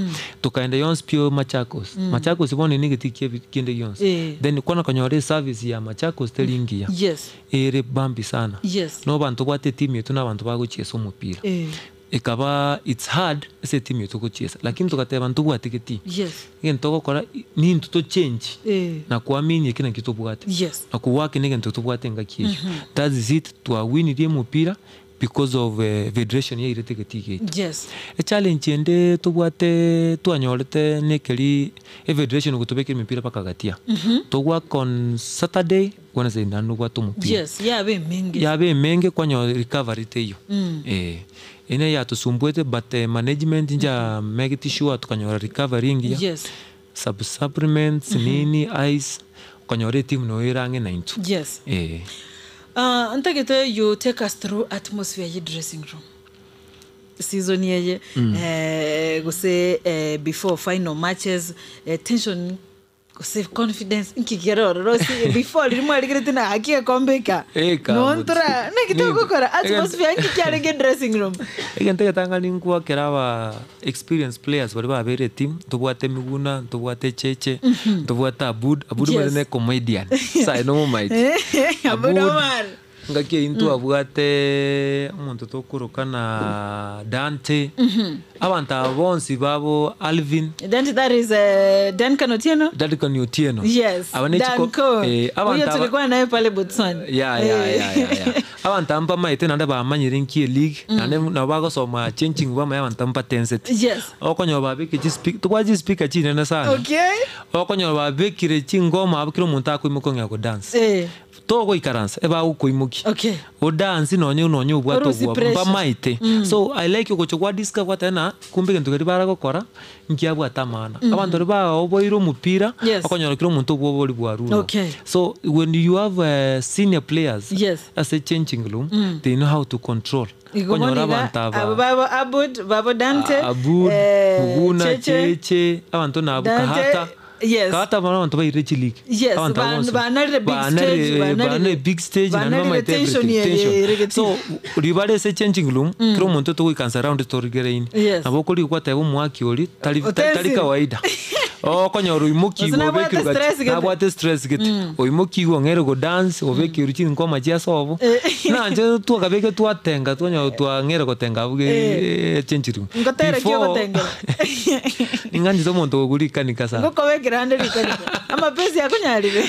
Tokaenda yonsi pi Machakos. Machakos bono ere negetii kia kende gionsi. Eh. Then kwana konyora eservice ya Machakos teri engiya. Yes. Ere bambi sana. Yes. No abanto obwate etimu yaito na abanto bagochiesa omopira. Eh. Ekaba it's hard ase etimu yaito gochiesa. Lakini togateba ntobwate getii. Yes. Egento togokora nintwe tochange Eh. na kuamini eki nakio tobwate. Yes. Na kuwork na egento tobwate engaki eyio. That is it twawinirie omopira because of federation yairete egetii giaito. Yes. Echallenge ende tobwate twanyorete nekeri efederation gotobekera emepira mpaka gatia. Togoaka on Saturday, Wednesday naende nobwate omopira. Yes, yaba emenge. Yaba emenge kwanyora recovery teiyo. Eh, eye neye yatosumbuete but management nja megeti sure tokanyora recovery engiya. Yes. Sub supplements nini ice, okanyora etimu noyo ere ang'e naintwe. Yes. Eh. Ah, ntagete you take us through atmosphere ye dressing room season eye eh, gose eh, before final matches eh, tension gose confidence nki kere ororo ase before riria mwarigerete na gaki egekombe eka Eka, nontora naki Ninto. togokora atmosphere nki kiarenge dressing room Egento egetang'ani nkwakera aba experienced players baria babeire etimu, ntobwate Miguna, ntobwate Cheche, ntobwate Abud, Abud Yes. omanyete ne comedian, saye nomomaeti. Abud Omar. Ngaki eyio ntwabwate omonto tokoroka na Dante, abanto aba bonsi babo Alvin, Dante that is uh, Duncan Otieno Duncan Otieno. Yes, Aba ne chiko- Danco. eh, abanto Huyo aba- tulikuwa naye pale Botswana. ya ya ya ya ya abanto aba mbamaete naende bamanyire nki eleague naende nabo bagosoma changing bamaye abanto mbatensete Yes. okonyora babekire chispeaker tobwate chispeaker chinene sana Okay. okonyora babekire chingoma abwo kera omonto akoimoka ong'ea kodance Eh. Togoikaransa ebagokoimokia Okay. odance nonye nonye obwate Orusie obwoba pressure. mbamaete so I like ogocha gwa discover gwateba ng'a kumbe egento keria baragokora nkiabwate amang'ana abanto baria baoboire omopira Yes. okonyora kera omonto obwoba oria bwarure Okay. so when you have senior players Yes. ase changing room they know how to control Igo okonyora bono iga, abanto aba abo babo Abud, babo Dante, Abud, eh, Muguna, Cheche, Cheche, abanto nabwo Dante, Kahata. yes. Kahata bono abanto bairire chileague. Yes, Abanto abo bonsi. banarire big Banarire, stage, eh, banarire- banarire big stage, naende banarire bamaete tension everything, ye- tension. ye- ye- So, ribare ase changing room, kera omonto togoikansa round torigereini. Yes. Nabo okorigia gwateba omoaki oria, tari Otensi. tari kawaida. Okonyora Gose oimokiigwe nabwate obekirwe gati, stress gete. nabwate stress gete. Oimokiigwe ong'ere godance, obekirwe chinkoma chia sobo. Nanche twakabeke twatenga twanyora twang'eire gotenga abwo Eh. changing room. Ngotere ki Before- ogotengera? Ning'anchete omonto ogorikanika sana. Ngokobekera ande rikanika. Amapesi akonyarire.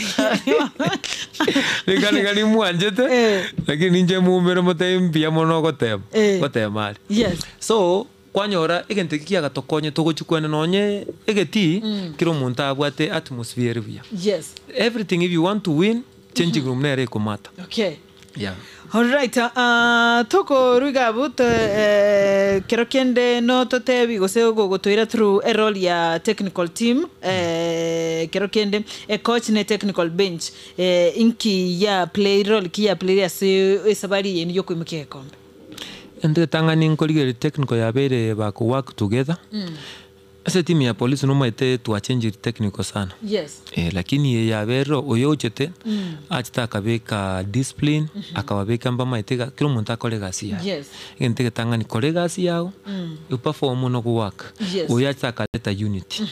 Rikanika nimwanchete, Eh. lakini inche mumere motebi mbuya mono ogoteba, Eh. gotema are. Yes. So, kwanyora egento eki kiagatokonya togochia kwana nonye egetii, kera omonto abwate atmosphere ere buya. Yes. Everything if you want to win, changing room nere ekomata. Okay. Yeah. Alright, uh, tokorwa iga abwo to, eh, kero kende no totebi gose gogotoira through a role ya technical team eh, kero kende e coach ne technical bench eh, inki ya play role ki ya play ase esabari yenu yokoimokia egekombe. Ente etang'ani nkorigereria technical yabeire bako work together Ase etimu ya polisi nomaete twachenchiri technical sana. Yes. Eh, lakini eye yaberire oyo ochete achete akabeka discipline akababeka mbamaete iga kera omonto akore egasi yaye. Yes. Egento egetang'ani kora egasi yago operform na ogowork. Yes. Oyo achete akareta unity.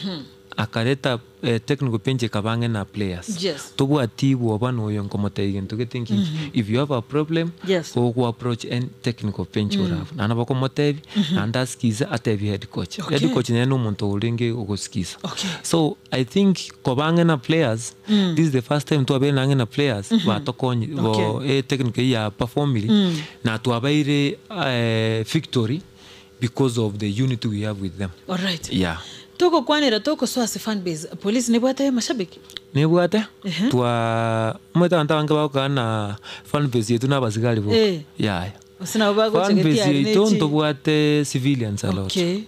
Akareta technical bench ekaba ang'e na players. Yes. Tobwati bwoba na oyo nkomotebia gento gete nki nki. If you have a problem, Yes. ogo approach en technical bench ore abwo. Naende bakomotebia, naende asikize atebie head coach. Okay. Head coach nere na omonto orenge ogosikiza. Okay. So I think koba ang'e na players, this is the first time twabeire na ang'e na players, batokonye bo Okay. e technical eyio ya performiri, na twabeire victory because of the unity we have with them. Alright. Yeah. Togokwanera togosoa ase fan base, police nebwate amashabiki? Nebwate Ehe. twa omanyete abanto abange bagokora na fan base yaito na abasigari boka. Eh. Yaya. Gose nabo bagocha Fan base getiari yaito nechi- ntobwate civilians a lot. Okay.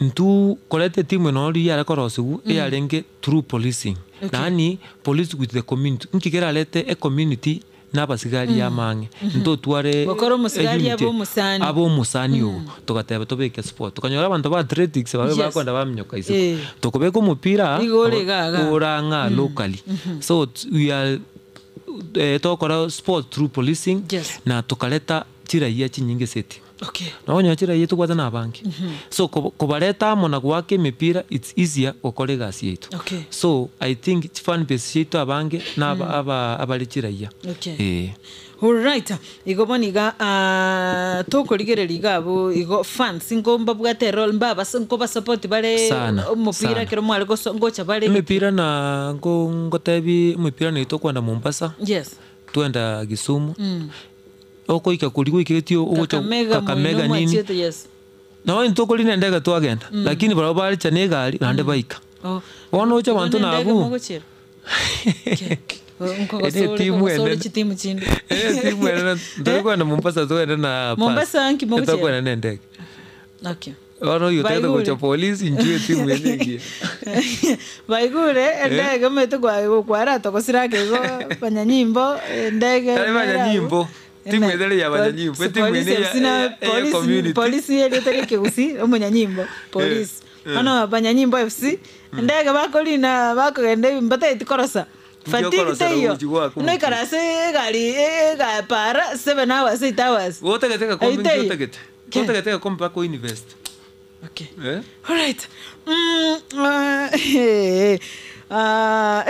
Intwe koreta etimu eye noro riria yare korosiwu eyarenge through policing yaani police with the community nki kerarete ecommunity na abasigari amang'e ntotware Gokora omosigari eunity abe omosani. abe omosani ogo togateba tobeke sport tokanyora abanto ba athletics babe Yes. bakoenda baminyoka isiko Eh. tokobeka omopira Igo ore iga iga. ore ang'a locally so we are togokora sport through policing Yes. na tokareta chiraia chinyinge ase etimu. Okay. Nabo onye chiraia tobwate na abange. So kob kobareta amo na goaka emepira it's easier gokora egasi yaito. Okay. So I think chifan base chiaito abange na aba aba abare chiraia. Okay. Eeh. Alright, igo bono iga ah, tokorigereria iga abwo igo fans nko mbabwate erole mbabas nkobasupport bare Sana, omopira sana. ekero mware goso ngocha bare Emepira na nko ngotebi emepira neye tokwenda Mombasa, Yes. twenda Kisumu. Okoika koria goikeretie ogocha Kakamega Kakamega moino nini, mwachiete yes. nabo intwe tokorina endege twagenda, lakini barabwo barecha na egari naende baika. Oh. Bono oche Igo abanto na endege nabwo. mogochiera? Okay. Ere Nkogosore etimu nkogosore enene. chitimu chinde. Ere etimu enene tori kogenda Mombasa togende na bus. Mombasa nki mogochiera? Tokoenda na endege. Okay. Bono oyio otagete Baigure. gocha polisi inchuo etimu eye engiya. Baigure endege omanyete kwa kwaratogosire ake igo banyanyimbo endege Tari banyanyimbo, timu ere ya banyanyimbo, etimu ere ya- ya- ya community. polisi erieta ria ekegusii omonyanyimbo polisi bono banyanyimbo fc endege bakorina bakogenda ebi mbatageti korosa Inki fatigue okorosera teiyo ogochi gwako noikara ase egari egapara 7 hours 8 hours Gotagete gakombe inki Aiteiyo. otagete? Ke. Gotagete gakombe mpaka oinvest. Okay. Eh? Alright.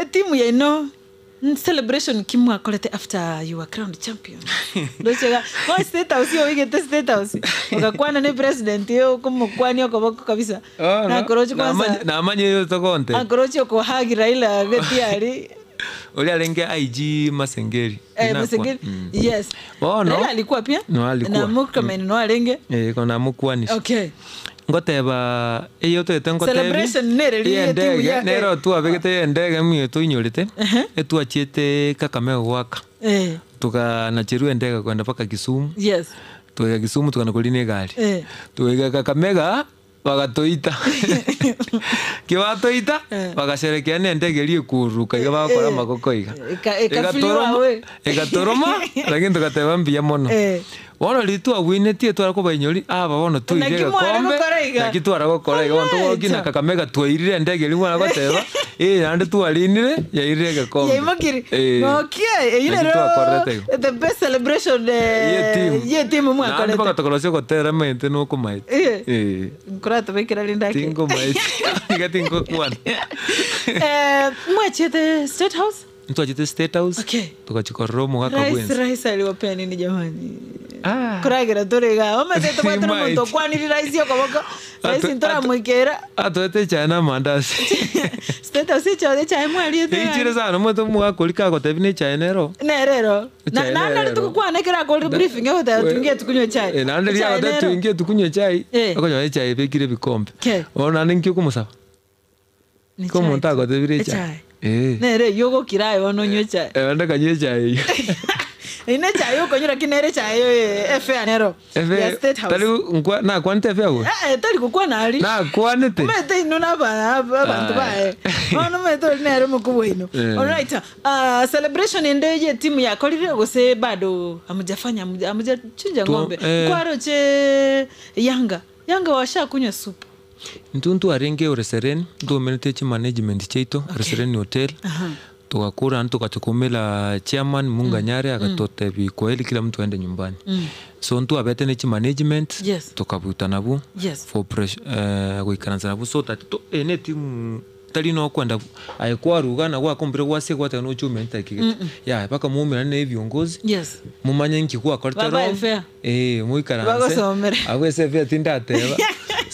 Etimu yaino celebration ki mwakorete after you were crowned champion? Ndoche iga, bono state house igo oigete state house, ogakwana na epresident okomokwania okoboko kabisa. Bono, Nakoroche kwanza, namanye namanye oyo togontebia. nakoroche okohug Raila geti aria. Oria arenge IG Masengeri. Eh, Inakwa. Masengeri. Mm. Yes. Bono, Raila alikuwa pia? No alikuwa. Na Murkomen no arenge? Eh, kona mokwanisha. Okay. Ngoteba eye otagete ngotebi Celebration nere riria eye timu endege ya- nero twabegete eye endege emiyo toinyorete Ehe. etwachiete Kakamega goaka Eh. tukanacherwa endege kogenda mpaka Kisumu Yes. tugaika Kisumu tokana korina egari Eh. tugaika Kakamega bagatoita kibatoita Eh. bagasherekea na endege eria ekururuka iga bagakora Eh. amagoko iga Eka- ekafliwa Egatoroma we. egatoroma lakini togateba mbuya mono Eh. Bono riria twagwenetie tware kobainyori aba bono toire Naki mware egekombe gokora iga? naki tware gokora iga bono Alright. togokina Kakamega twairire endege eria mwana goteba eh naende twarinire yairire egekombe Yaimokire. Eh. Okay, eyio Naki nero twakorete igo. the best celebration eh, Ye team. ye team Naende mwakorete. mpaka tokorosia gotera maete nokomaete. Eh. Eh. Nkoratobekera rinde ake. Tinkomaete. Iga tinkokwana. Eh, mwachiete State House? Ntwachete State House. Okay. Togachia korora omogaka Rais bwensi. rais aliwapea nini jamani? Ah. Koragera tore iga. Omanyete tobwate Timaichi. omonto okwanire rais okoboko. Rais Atu- ntoramoikera. Atoete echae na amandasi. State House echae echae mwariete. Eichire sana omanyete omogaka oria kagotebi na echae nero. Nere ero. Na Echae naende nere nari ero. togokwana ekero akorire briefing egoteba tuingie tukunywe chai. Eh, naende riria Echae agoteba nero. tuingie tukunywe chai, Eh. okonyora echae ebekire ebikombe. Okay. Bono naende nki okomosaba? Ni Ko omonto chai. agotebire echae. Echae. Eh. Nere eywo ogokira aye bono onywe echae. Eh, naende kanywa echae eywo. Eywo ne echae okonywa lakini nere echae eyo efare nero. Efe- Ya State House. tari nkwa- nakwanete efe agwo? Eh, eh, tari gokwana aria. Nakwanete? Omanyete inwe na aba- aba- abanto Aye. baye. Bono omanyete ori nere omokubwa oino. Eh. Alright. Ah, celebration ende ye timu yakorire gose bado hamujafanya hamujachinja Tu- ng'ombe. eh. Kwaroche Yanga. Yanga washakunywa supu. Intwe ntwarenge Oresereni, ntwaumerete chimanagement chiaito, Oresereni Hotel, togakora naende togacha koumera chairman Munga Nyare agatotebia kwaheri kila mtu aende nyumbani. So ntwabete ne chimanagement, Yes. tokabuta nabwo, Yes. for press goikaransa nabwo so that to eye ne etimu tari nokwenda aye kwaruga na gwakombire gwasia gwateba noche omente ekegete. Yaya mpaka moumerane na ebiongozi, Yes. momanye nki gwakorete Babae wrong, fair. eh moikaranse, Bagosomere. abwo ase efair tindateba.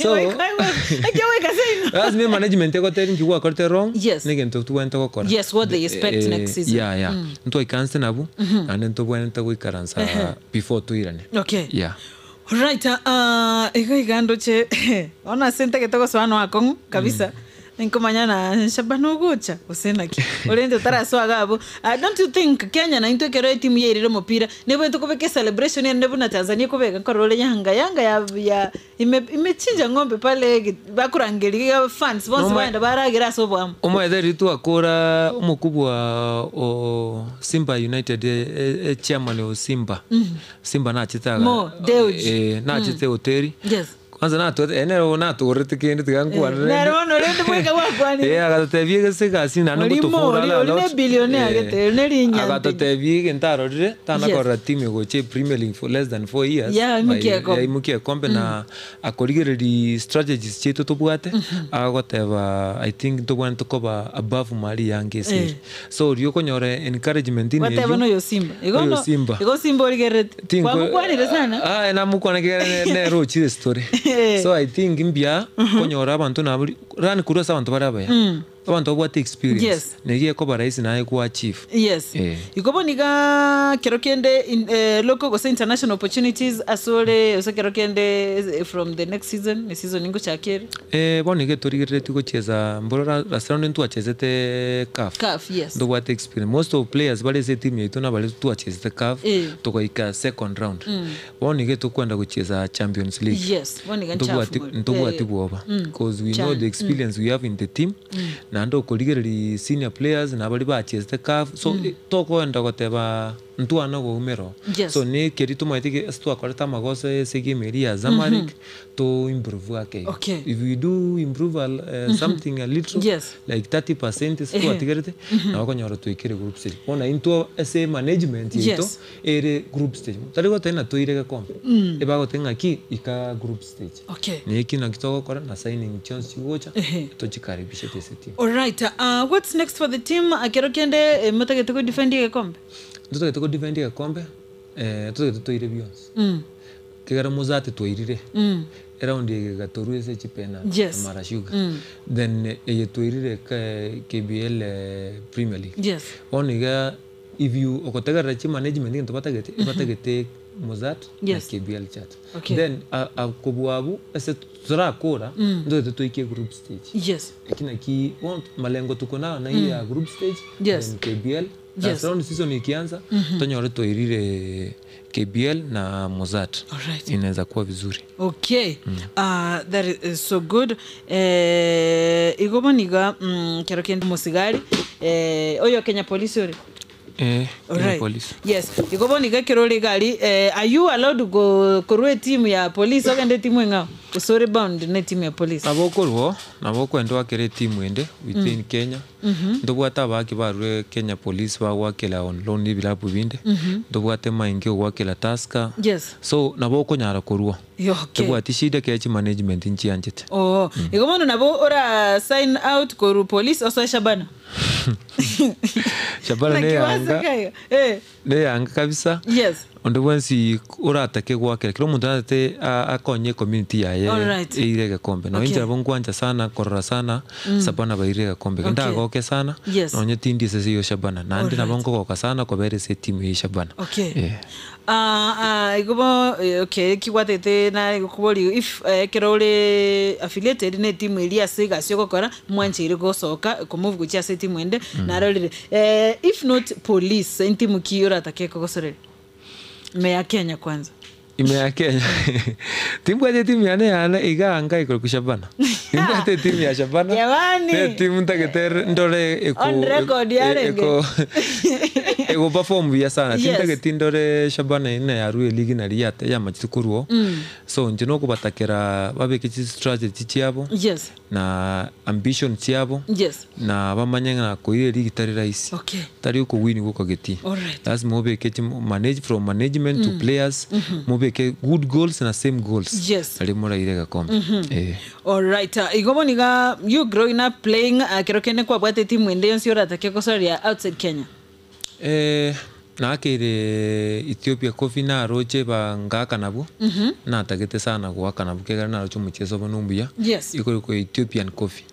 So Ekio goika seino. lazima emanagement egotebie nki gwakorete wrong, Yes. na egento tobwenerete gokora. Yes, what they expect next season. Yeah, yeah. Ntwaikaransete nabwo, naende ntobwenerete goikaransa before toirane. Okay. Yeah. Right, uh, igo iga ndoche bono ase ntagete gosoa no akong'u kabisa. Nkomanya na Shabana ogocha gose naki orende otarasoa iga abwo. Don't you think Kenya naintwe ekero etimu yairire omopira nebwenerete kobeka ecelebration ende buna Tanzania ekobeka nkorora ore Yanga Yanga ya ya ime imechinja ng'ombe pale bakorangeria iga fans bonsi Noma- baenda baragera ase oboamo. Omanyete riria twakora omokubwa o Simba United e chairman o Simba, Simba nachete aga Mo Dewji. eh, nachete hoteli. Yes. Kwanza natwete ere nere natogorete kende tiga nkwanere Nere bono rende bweka gwakwanire. Eh, agatotebia egese egasi naende Ori mo, ngotofora ori- a ori ne lot. billionaire Eh, gete, ori ne rinyante. agatotebia egento arorire tana Yes. korora team egocha epremier league for less than 4 years Yeah, aimukia ekombe. aimukia ekombe na akorigereria strategies chiaito tobwate agoteba I think ntobwenerete koba above mari yange ase ere. Eh. So oria okonyora encouragement ina Gwateba eywo, noyo Simba. Igo oyo no- Simba. igo Simba origerereti. Tinko- Kwamokwanire sana. Ah, namokwana ekiagera nere ochire story. So I think mbuya konyora abanto nabori run korwa ase abanto bare abaya. Abanto babwate experience. Yes. Neri ekoba rahisi naye ko achieve. Yes. Eh. Igo bono iga kero kende in, eh, local gose international opportunities asore gose kero kende eh, from the next season, eseason ngochaka ere. Eh, bono iga torigereretie gochiesa mboro ra- last round ntwachesete CAF. CAF, yes. Ntobwate experience. Most of players bare ase etimu yaito nabare twachesete CAF Eh. togaika second round. Bono iga tokwenda gochiesa Champions League. Yes, bono iga nchafu Ntobwati more. ntobwati Eh. bwoba because we know Chan- the experience we have in the team naende okorigereria senior players nabari bachesete CAF so eh, tokoenda goteba ntwana goumera oo. Yes. So nekeri tomaete ge ase twakorete amagoso ase egame eria ya Zamalek to improve ake igo. Okay. If we do improve a, something a little Yes. like 30% ase twatigerete nabo okonyora twaikire group stage. Bono intwe ase management yaito Yes. ere group stage. Tari goteba ng'a toire gekombe, ebagoteba ng'aki ika group stage. Okay. Na eki naki togokora na signing chionsi chigocha Ehe. tochikaribishete ase team. Alright, what's next for the team? Ekero kende eh, motagete ko defend egekombe? Ntotagete ko defend egekombe, eh, totagete toire bionsi. Mm. Ekero mozati twairire, Mm. eround eye egatorwa ase chipenalty Yes. na Mara Sugar. Then eye twairire ke KBL eh, Premier League. Yes. Bono iga if you ogotegerera chimanagement egento batagete, ebatagete Mozart Yes. na KBL chat. Okay. Then kobua abwo ase torakora, ntotagete toike group stage. Yes. Eki naki bono malengo tuko nayo na hii ya group stage Yes. then KBL Yes. last round season ikianza tonyore twairire KBL na Mozart. Alright. Inaweza kuwa vizuri. Okay. That is so good. Eh, igo bono iga mm, kero kende mosigari eh, oyo Kenya Police ore. Eh, Kenya Alright. Police. Yes. Igo bono iga ekero ore iga aria, eh, are you allowed go korwa etimu ya police ogende etimu eng'ao? Gose ore bound na etimu ya police? Nabo okorwa oo, nabo okoenda oakere etimu ende within Kenya, ntobwate abaaki barure Kenya Police bagoakera on loan ebilabu binde, ntobwate maingi ogoakera Tusker, Yes. so nabo okonyara korwa oo. Yeah, okay. Tobwati shida ekero chimanagement nchianchete. Oo. Igo bono nabo ora sign out korwa police osoe Shabana. Shabana Naki neyanga, waseka iga. Eh. neyanga kabisa. Yes. Onde bwensi oratake goakera kera omonto natete akonye ecommunity yaye Alright. eire egekombe. Nonye Okay. inche nabo nkwancha sana korora sana Shabana bairire egekombe. Okay. Ndagoke sana Yes. nonye tindi ase ase eyio Shabana. Naende nabo Alright. nkogoka sana kobera ase etimu eye Shabana. Okay. Eh. Ah, ah, igo bo eh, okay kigwatete nare gokoboria if eh, ekero ore affiliated na etimu eria ase egasi ogokora mwancheire gosoka komove gochia ase etimu ende narorire eh, if not police entimu ki oratake kogosoreria ime ya Kenya kwanza Ime ya Kenya timbwati etimu yane yane iga anga ikorokwa Shabana timbwati etimu ya Shabana Jamani! ne etimu ntagete ndore eko On record yarenge. eko ego perform buya sana Yes. tintageti ndore Shabana ina yarue eligi nari yate yamachete korwa oo so inche nokobatakera babeke chistrategy chiabo Yes. na ambition chiabo Yes. na bamanye ng'a koira erigi tari rahisi Okay. tari okowini gwoka getii Alright. lazima obeke chi manage from management to players mobeke good goals na same goals Yes. nari moraire egekombe eh. Alright. Igo bono iga you growing up playing kero kende kwabwate etimu ende yonsi oratake gosoria outside Kenya. Eh, nakeire Ethiopia Coffee naroche ba ngaka nabwo natagete sana goaka nabwo kegera naroche omocheso obo nomuya Yes. ikorokwa Ethiopian Coffee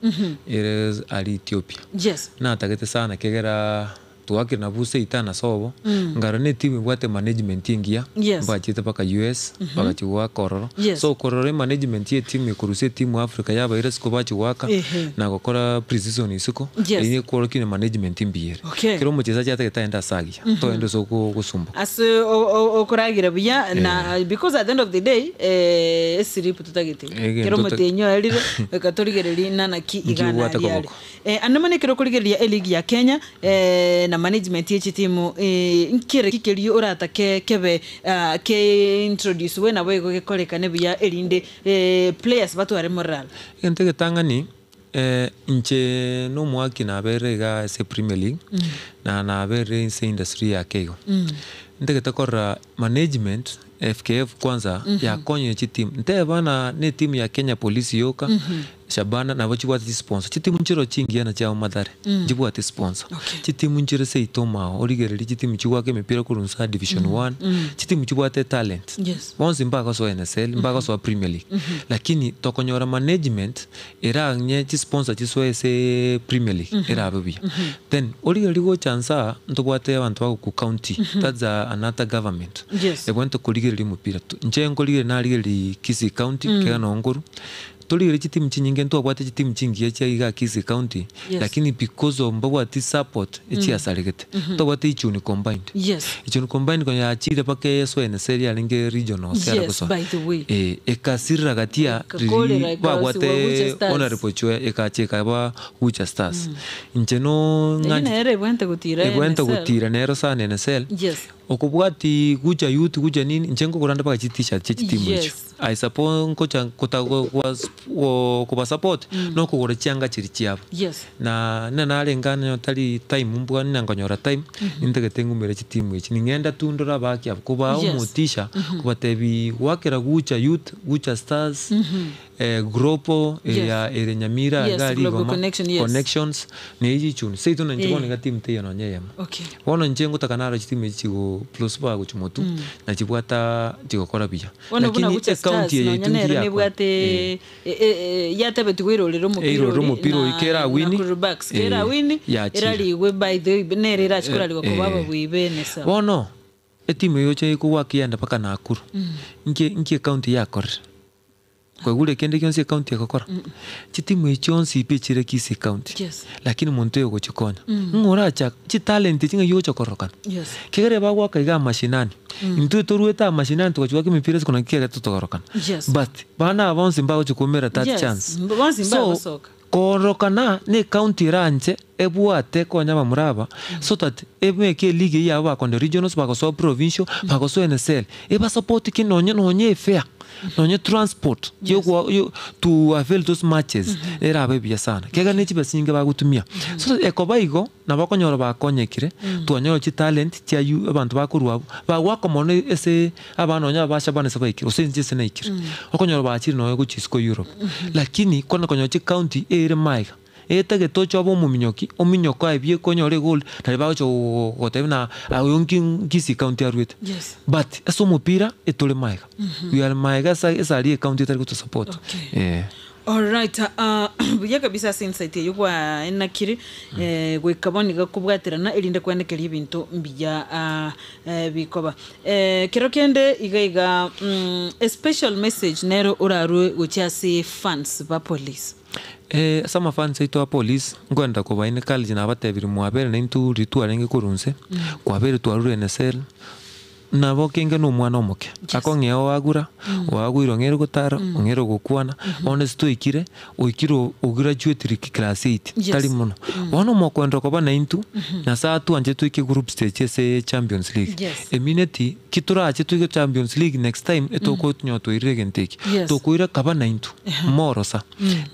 ere ari Ethiopia Yes. natagete sana kegera. Twakire nabwo seita na sobo, nkarora na etimu ebwate management engiya, Yes. mbachete mpaka US, bagachia goaka ororo. Yes. So korora emanagement ya etimu ekorusia etimu Africa yabaira isiko bachia goaka, Ehe. na gokora pre-season isiko, Yes. eyio nikworokia ng'a management mbuya ere. Okay. Kera omochesaji atagete aende ase agiya, toende ase oko gosumboka. Ase o- o- okoragira buya na because at the end of the day eh, esleep totagete Egento kero ta- omotienyi oerire goika torigererie nana ki igana Nkiobwate aria are. koboko. Eh, ande mono ekero okorigereria eligi ya Kenya eh, na management ye chitimu eh, nkere ki keria oratake kebe ah, ke introduce we nabo igo gekorekane buya erinde eh, players batware morale? Egento egetang'ani, inche na omwaki naberire iga ase Premier League, na naberire ase industry yake igo. Ntagete korora management, FKF kwanza yakonyire chitimu, nteba ng'a na etimu ya Kenya Police yoka, Shabana nabo chibwate chisponsor, chitimu nchire chingiya na chiabo Mathare, nchibwate sponsor. Okay. Chitimu nchire seito omao, origererie chitimu chigoaka emepira korwa inse aa division one, chitimu chibwate etalent. Yes. Bonsi mbagosoa NSL, mbagosoa Premier League, lakini tokonyora management erang'e chisponsor chisoe ase Premier League erabe buya. Then origererie gocha inse aa, ntobwate abanto bagoku county, that's another government. Yes. Ebwenerete korigereria omopira. Inche nkorigereria narigereria Kisii county, ekiagera noo nkorwa, Torigereria chitimu chinyinge ntwabwate chitimu chingiya chia igaa Kisii County Yes. lakini because of mbabwati support echiasaregete. Ntobwate Ichuni Combined. Yes. Ichuni Combined konya yachire mpaka esoe NSL yarenge regionals yare Yes, gosoa. by the way. Eh, ekasirira gati ya Ekakorera, riria ekarosigwa babwate Gucha Stars. Honorable Chwe ekacha ekaba Gucha Stars. Inche no Eyio ng'anchete nere ebwenerete gotira ebwenerete NSL. gotira nero sana NSL. Yes. Okobwati gucha youth gucha nini, inche nkogora nde mpaka chi t-shirt chia chitimu echio. Yes. I suppose nkocha kota koba support nokogora chianga chiria chiabo. Yes. Na nina narenge ane tari time mbwani na nkonyora time, nintagete ng'umere chitimu echi. Ning'enda tu ndore abaki abwo, kobaa Yes. omotisha, kobatebi gwakera gucha youth, gucha stars, Gropo Yes. eria ere Nyamira Yes, iga Global Rigoma, Connection, yes. Connections, na echi chichuni. Seito na inche Eh. bono iga timu teiyo nonye eyemo. Okay. Bono inche ngotaka naro chitimu echi chigo plus bar gochia motwe, na chibwata chigokora buya. Bono buna Lakini Gucha Stars ecounty eye nonya yaito nere ndiyakora. nebwate Eh. e- e- e- yatebetigwe eirorere omopira Eirorere oria omopira oyo na- kera na awini, Kuru Bucks. eh, Kera awini, yachire. erarigwe by the way, nere erachi korarigwa Eh, koba eh. ababui bene sawa. Bono, etimu eye oche ekogwaka yende mpaka Nakuru, nki nki ecounty yakorire? Kwaigure kende gionsi ecounty egokora? Chitimu echi chionsi pi echire Kisii county, Yes. lakini monto oyo ogochikonya, ng'o orachake chitalent echi ng'ai ogocha kororokana? Yes. Kegere bagoaka iga amashinani, intwe toruete amashinani togachi goaka emepira ase kona kiagera totokorokana. Yes. But bana aba bonsi mbagochi koumera that Yes, chance. bonsi So, mbagosoka. kororokana na ecounty eranche ebwate konya abamura aba so that ebeke eligi eyio yabo bakonde regionals bagosoa provincial bagosoa NSL ebasapoti ki nonye nonye efare nonye transport yokoa yo to avail those matches erabe buya sana ekiagera ne chibesa chinyinge bagotumia. So ekoba igo nabo okonyora bakonyekire twanyora chitalent chia you abanto bakorwa abwo bagoaka mono ase abana nonye aba Shabana ase baikire gose inche ase naikire okonyora bachire nonye gochia isiko Europe. Lakini kona konyora chicounty ere maiga. Etagete oche obe omominyoki, ominyoke aye buya ekonyora egoal, naria bagocha gotebia ng'a oyo nki Kisii county arwete. Yes. But ase omopira etore magega, we are magega ase ase aria ecounty etari gotosupport. Okay. Eh. Alright, ah, buya kabisa ase insight eyio kwaenakire eh, goika bono iga kobwaterana erinde kwenekeria ebinto mbuya ah, eh, bikoba. Eh, kero kende iga iga mm, a special message nero orarwe gochia ase fans ba police. Ase amafans aito a police, nkoenda koba encourage nabatebirie mwabere naintwe riria twarenge korwa inse, kwabere twarure NSL, nabo kenge na omwana omoke, akong'ea oagura, oaguire ong'eire gotara, ong'eire gokwana, bono ase twaikire, oikire ograduatire class eight, Yes. tari mono. Bono mokoenda koba naintwe, Nyasaye atwanche toike group stage ase champions league, Yes. emineti ki torache toike champions league next time etokonyoa twairire egento eke. Yes. Tokoira kaba naintwe, morosa.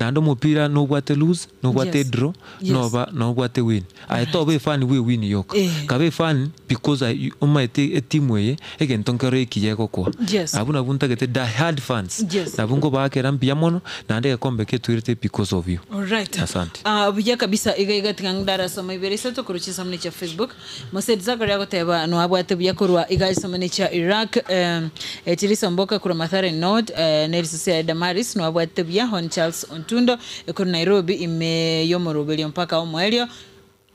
Naende omopira nobwate lose, nobwate Yes. draw, Yes. noba nobwate win. Aye toba efan bwe ewin yoka. Eh. Kaba efan because aye omanyete etimu eye egento nkero ekiya egokoa. Yes. Abwo nabwo ntagete die hard fans. Yes. Nabwo nkobaakera mbuya mono, naende egekombe eke toirete because of you. Alright. Asante. Ah, buya kabisa iga iga tiga ndarasoma ibere isato korwa chinsemo chia Facebook. Mosaid Zakaria agoteba noabwate buya korwa iga chinsemo chia Iraq eh, eh, Chirisa Mboka korwa Mathare North eh, na erisasi ya Damaris noabwate buya Hon Charles Ontundo eh, korwa Nairobi ime yomoroberio mpaka omoerio.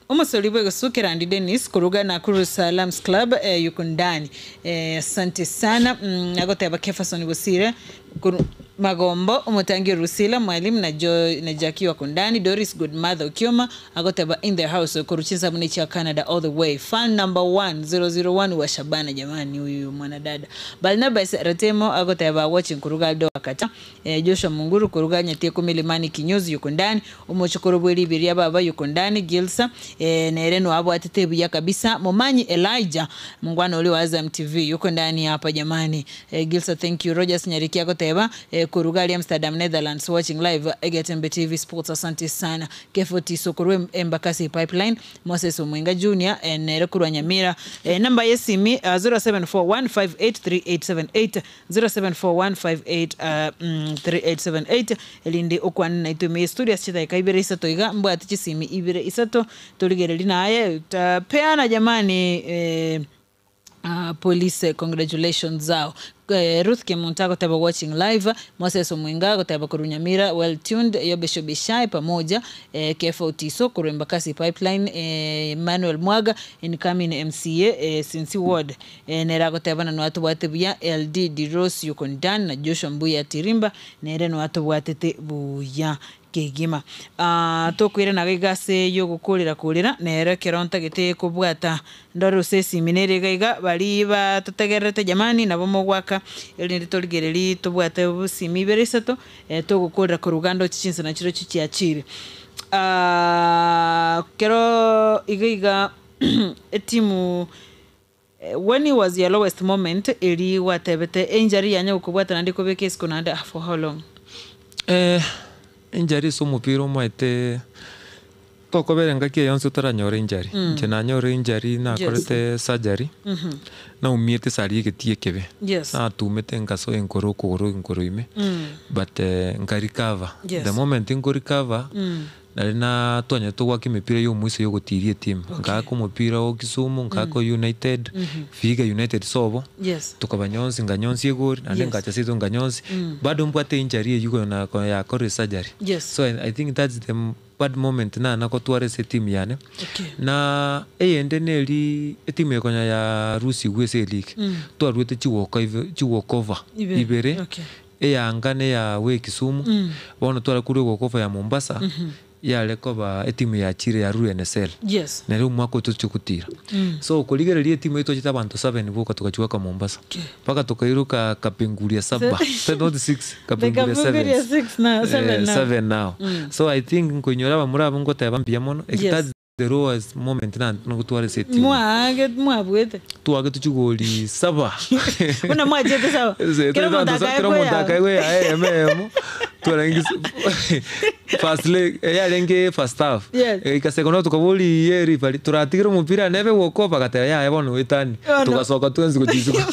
Omosori bw'egesu Kerandi Dennis koruga Nakuru Salams Club eh, Yukundani eh, asante sana mm, agoteba Kefason Bosire koru Magombo omotangi Rusila Mwalimu na, jo, na Jackie wa Kundani Doris Goodmother Okioma agoteba in the house koru chinsabu ne chia Canada all the way fan number 1001 wa Shabana jamani huyu mwanadada Barnabas Ratemo agoteba watching kuruga Aldo Wakata eh, Joshua Munguru kuruga Nyatieko Milimani Kinyozi yuko ndani omochokoro bwe ribiria baba yuko ndani Gilsa eh, nere no abwatete buya kabisa Momanyi Elijah mungwana uli wa Azam TV yuko ndani hapa jamani eh, Gilsa thank you Rogers Nyariki agoteba eh, kuruga ali Amsterdam Netherlands watching live Egetembe TV Sports asante sana Kefo Tiso kurwe Embakasi Pipeline Moses Omwenga Junior eh, nere kurwa Nyamira eh, namba yesimi uh, 0741583878 074158 3878 elindi okwana naitumia studio asichithaika ibere isato iga mbwati chisimi ibere isato toligereri naye tapeana jamani eh, police congratulations zao Ruth Kemunta goteba watching live Moses Omwenga goteba korunyamira well tuned Yobesho Bishai pamoja Kefo Tiso kurembakasi pipeline Emmanuel Mwaga incoming MCA Sinsi Ward nera goteba na nwatu bwate buya LD Diros Yukondan na Joshua Mbuya Tirimba nere nwatu bwatete buya kegima tokwira nago igase yogokorera korera nero ekero ntagete kobwata ndore ase esimi nere iga iga bari batotegererete jamani nabo mogwaka erinde torigereri tobwate obosimi ibere isato togokorera koruganda ochi chinsa nachiro chichiachire kero iga iga etimu when was your lowest moment eri gwatebete injury yanya gokobwata naende kobeka esiko naende for how long? Injury ase omopira omaete tokobera engaki eye yonsi otaranyora injury. Inche nanyora injury nakorete surgery, naumiete sari egetii ekebe. Natumete nkasoa enkoro okogoro enkoro ime, but nkarecover. The moment nkorecover, nari na twanyete goaka emipira ya omwiso ya ogotiria etimu. Nkaaka omopira o Kisumu, nkaaka o United, Vihiga United sobo, tukabanyonsi nkanyonsi egori, naende nkacha seito nkanyonsi, bado mbwate injury eywo konya konya yakorire surgery. So I think that's the bad moment nana kotwara ase etimu yane. Na eyende neri etimu eye konya yarusiwe ase eleague, twarwete chiwoka chiwokover Ibere. ibere, eyanga na eya we Kisumu, bono tware korwa ewokover ya Mombasa, yare koba etimu yachire yarure NSL. Nere omwaka oyo toche gotira. So korigereria etimu eye twachete abanto seven boka tukachiwaka Mombasa. Mpaka tukairuka Kapenguria saba. Not six, Kapenguria Kapenguria seven. six now, seven now. Seven now. So I think nkoinyora abamura abo ngoteba mbuya mono. That's the lowest moment na nogotwara ase etimu. Mwage mwabwete. Twage tuchigori saba. Una mwachete sawa. Kero omonto Kero omonto akaegwa akaegwa yaye emo. Twarenge first leg yarenge first half. Ikasekono tukabori ye referee turatigire omopira nebe wokopa gateba yaye bono wetani. Bono. Tugasoka twensi gochisuka.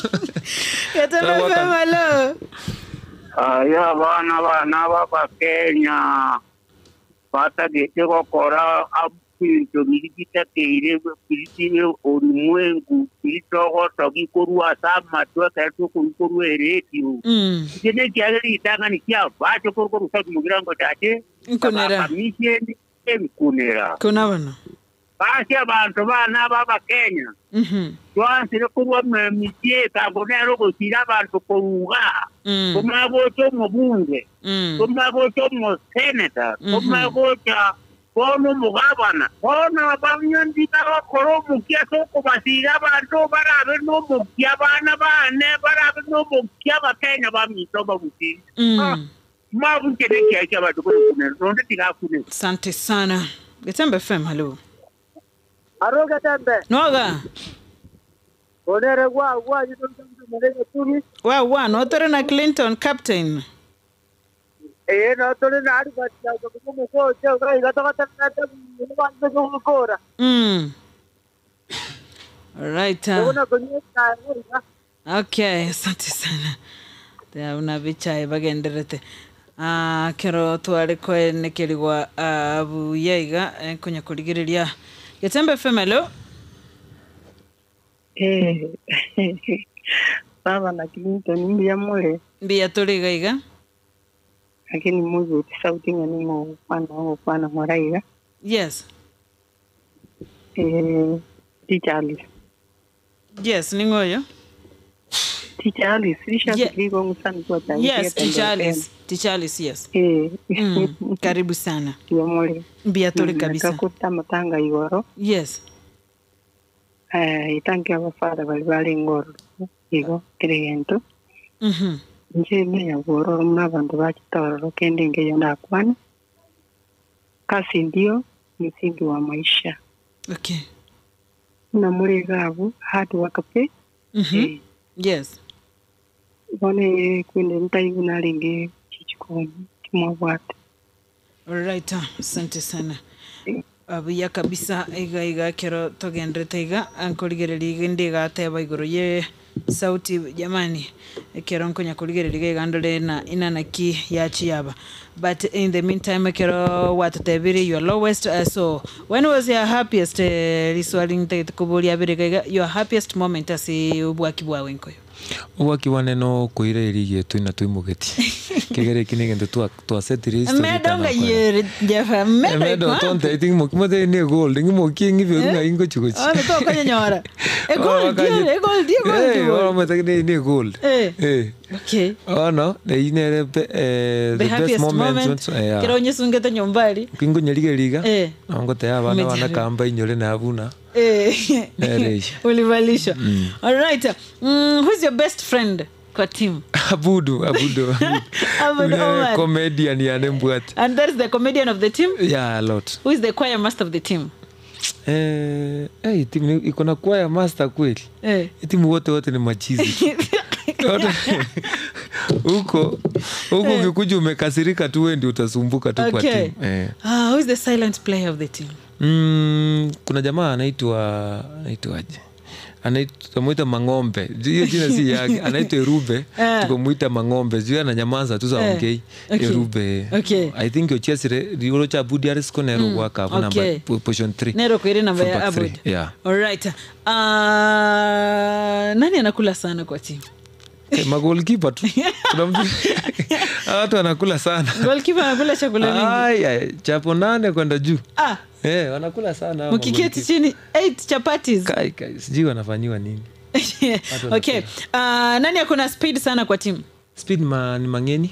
Getembe Twagwaka- FM, hello. Aya bana bana b'Abakenya batagete gokora bintu biri bitakeire biri orimwengu biri togotogi korwa ase amatwe ekero tokoikorwa eredio eke nekiagera ritang'ani kia bache korusa mugirango chache Nkunera. kamisheni enkunera Kuna bano. basi abantu bana b'Abakenya twansire korwa emisie etango nero ogosira abantu koruga komagocha omobunge komagocha omoseneta komagocha bono omogabana bono abanyonzi bagokora omokia ase okobasira abanto barabe na omokia abana bane barabe na omokia abakenya bamito bagusiri mabunche nekiaki abanto korukunera nonde tigakunera. Asante sana. Getembe FM, hello. Aro Getembe, Noga. onere gwa gwa yitomere turi. Wa wa no tore na Clinton captain. No tore na ari bacha ko ko ko ga iga to ka ta ta ko ko ra. All right. Ona ko ni ta Okay, asante sana. Te una bichae bagenderete. Kero tware kwenekerigwa buya iga nkonya kurigereria. Getembe FM, hello. Baba na Clinton mbuya more. Mbiya turi iga iga. Lakini muzi sauti ng'ani ng'okwana ogokwana mora iga. Eh, Teacher Alice. Yes, ning'o oyo? Teacher Alice, Richard Kigo ngusani kwa tangi. Yes, Teacher Alice. Teacher Alice, yes. Eh. Karibu sana. Yomore. Mbuya tore kabisa. Takuta matanga igoro. Yes. Eh, itangi abafather bari barenge ororo igo kere gento. Inche menya bwororo muna abanto bachete ororo kende enkeyo ndakwane. Kazi ndio msingi wa maisha. Okay. Buna more iga abwo hard work pe. Eh. Yes. Bono eye kwende ntari buna arenge chichikoni timwabwate. Alright, asante sana. Buya kabisa iga iga ekero togenderete iga nkorigereria iga inde iga ateba igoro ye sauti jamani ekero nkonya korigereria iga iga ndore na inana ki yachi yaba but in the meantime ekero gwatotebirie your lowest so when was your happiest riswali ntagete koboria abere iga iga your happiest moment ase obwaki bwago enkoyo. Obwaki bwane no okoira erigi etwe na toimogetie ekiagera eki negento twa twasetire history Emedo etana ng'ai kora. ere Jeff, emedo Emedo iko wapi? tontebi ting'imoki motebie ne egold ng'imokie ng'ibe ng'ai ngochi gochi. Bono tokonyenyora. Egold ere, egold, egold Eh, bono. bono omanyete ne ne egold. Eh. Eh. Okay. Bono eyio nere be The the best happiest moment moment, yeah. ekero onyesungete nyomba aria. Kingonyerigeria iga, Eh. nabo ngotebia abana bane Omechare. kaa mbainyore na buna. Eh. Nere eyio. Ulivalishwa. Alright. Who's your best friend kwa team? Abudu, Abudu, Abudu. Abudu Nere Omar. comedian yane mbwate. And that is the comedian of the team? Yeah, a lot. Who is the choir master of the team? Eh, hey, timu iko na choir master kweli? Eh. Timu wote wote ni machizi. Wote- Huko huko ukikuja umekasirika tu wewe ndio utasumbuka tu kwa Okay. timu. Eh. Ah, who is the silent player of the team? Kuna jamaa anaitwa anaitwaje? Anaitwa Mang'ombe. Hiyo jina si yake. Anaitwa Erube. Eh. Tukamuita Mang'ombe. Juu ananyamaza tu Eh. saongei. Okay. Erube. Okay. I think ochesire riolo cha Abudi Arisco nero gwaka hapo Okay. namba position 3. Nero kwiri namba ya Fullback three. Abud. Yeah. Alright. Nani anakula sana kwa timu? Eh, magolkipa tu. Kuna mtu watu wanakula sana. Goalkeeper anakula chakula mingi. Ai, ai, chapo 8 kwenda juu. Ah. Eh, wanakula sana hao Mkiketi magolikipa. chini 8 chapatis. Kai, kai, sijui wanafanyiwa nini. Okay. Nani akona speed sana kwa timu? Speed ni Mangeni.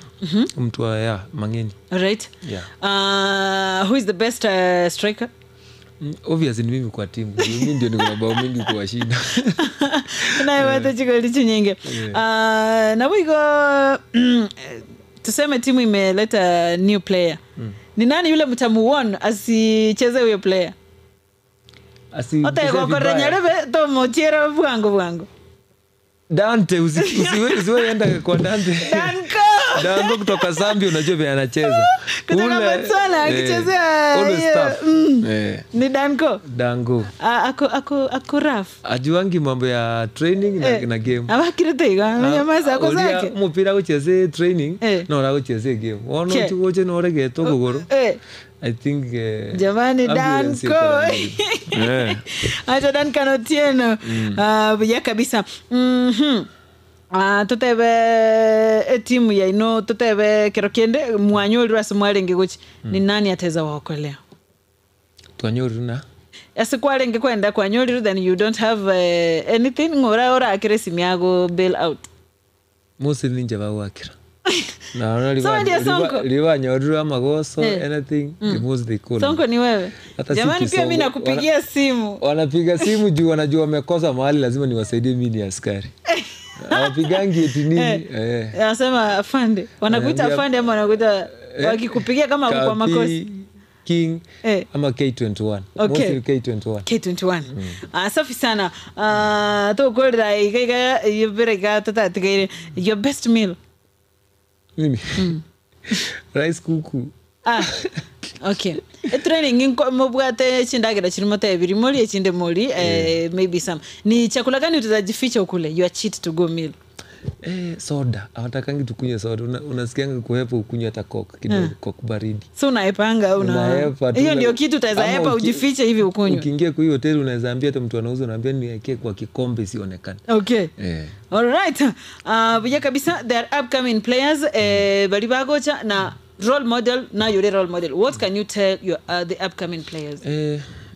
Mtu wa ya Mangeni. Alright. Yeah. Who is the best striker? Obviously ni mimi kwa timu. Mimi ndio niko na bao mingi kuwashinda. Naye watu chigoli chinyinge. Na wigo tuseme timu imeleta new player. Ni nani yule mtamuon asicheze huyo player? Asi- Ote mcheze gokorera vibaya. nyarebe tomochiera bwango bwango. Dante usiwe enda kwa Dante. Danko. Danko kutoka Zambia unajua vile anacheza. Kutoka Ule, Botswana, akichezea ule hiyo, staff. Ni Danko. Danko. Ako rough. Ajuangi mambo ya training na game. Abakirete iga, amenyamaza ako Oria zake. Mupira gucheze training no ora gucheze game. Wono uchigoche no oregetwo kuguru. I think Jamani, ambulance Danko. iko na Acha Duncan Otieno. Ya kabisa. Totebe etimu yaino totebe kero kende mwanyorirwe ase mwarenge gochi. Ni nani ateza waokolea? Twanyorirwe na Ase kwarenge kwenda kwanyorirwe then you don't have anything ng'ora orakire esimu yago bail out. Mostly ninche bagwakira. Na So ndiye Sonko. liwanyorirwe amagoso anything the most they call. Sonko ni wewe. Hata si Jamani pia mimi Kisongo. nakupigia simu. Wanapiga simu juu wanajua wamekosa mahali lazima niwasaidie mimi ni askari. Hawapigangi eti nini? Anasema afande. Wanakuita Wanaambia afande ama wanakuita wakikupigia kama uko kwa Kapi, makosa. King ama K21. Okay. Mostly K21. K21. Safi sana. Tugukorera iga iga yobere iga tutatigaire your best meal. Mimi. Rice kuku. Okay. Training mubwate chindagira chirimo tebiri moli echinde moli maybe some. Ni chakula gani utajificha ukule? Your cheat to go meal. Soda. Hawatakangi tukunywe soda. Unasikianga kuhepa ukunywe hata coke kidogo, coke baridi. So unaepanga, una Unahepa tu hiyo na- ndio kitu utaweza ama hepa ujifiche hivi ukunywe. Ukiingia kwa hiyo hoteli unaweza ambia hata mtu anauza unaambia niwekee kwa kikombe isionekane. Okay. All right. Buya kabisa there are upcoming players bali bagocha na role model na yule role model. What can you tell your the upcoming players?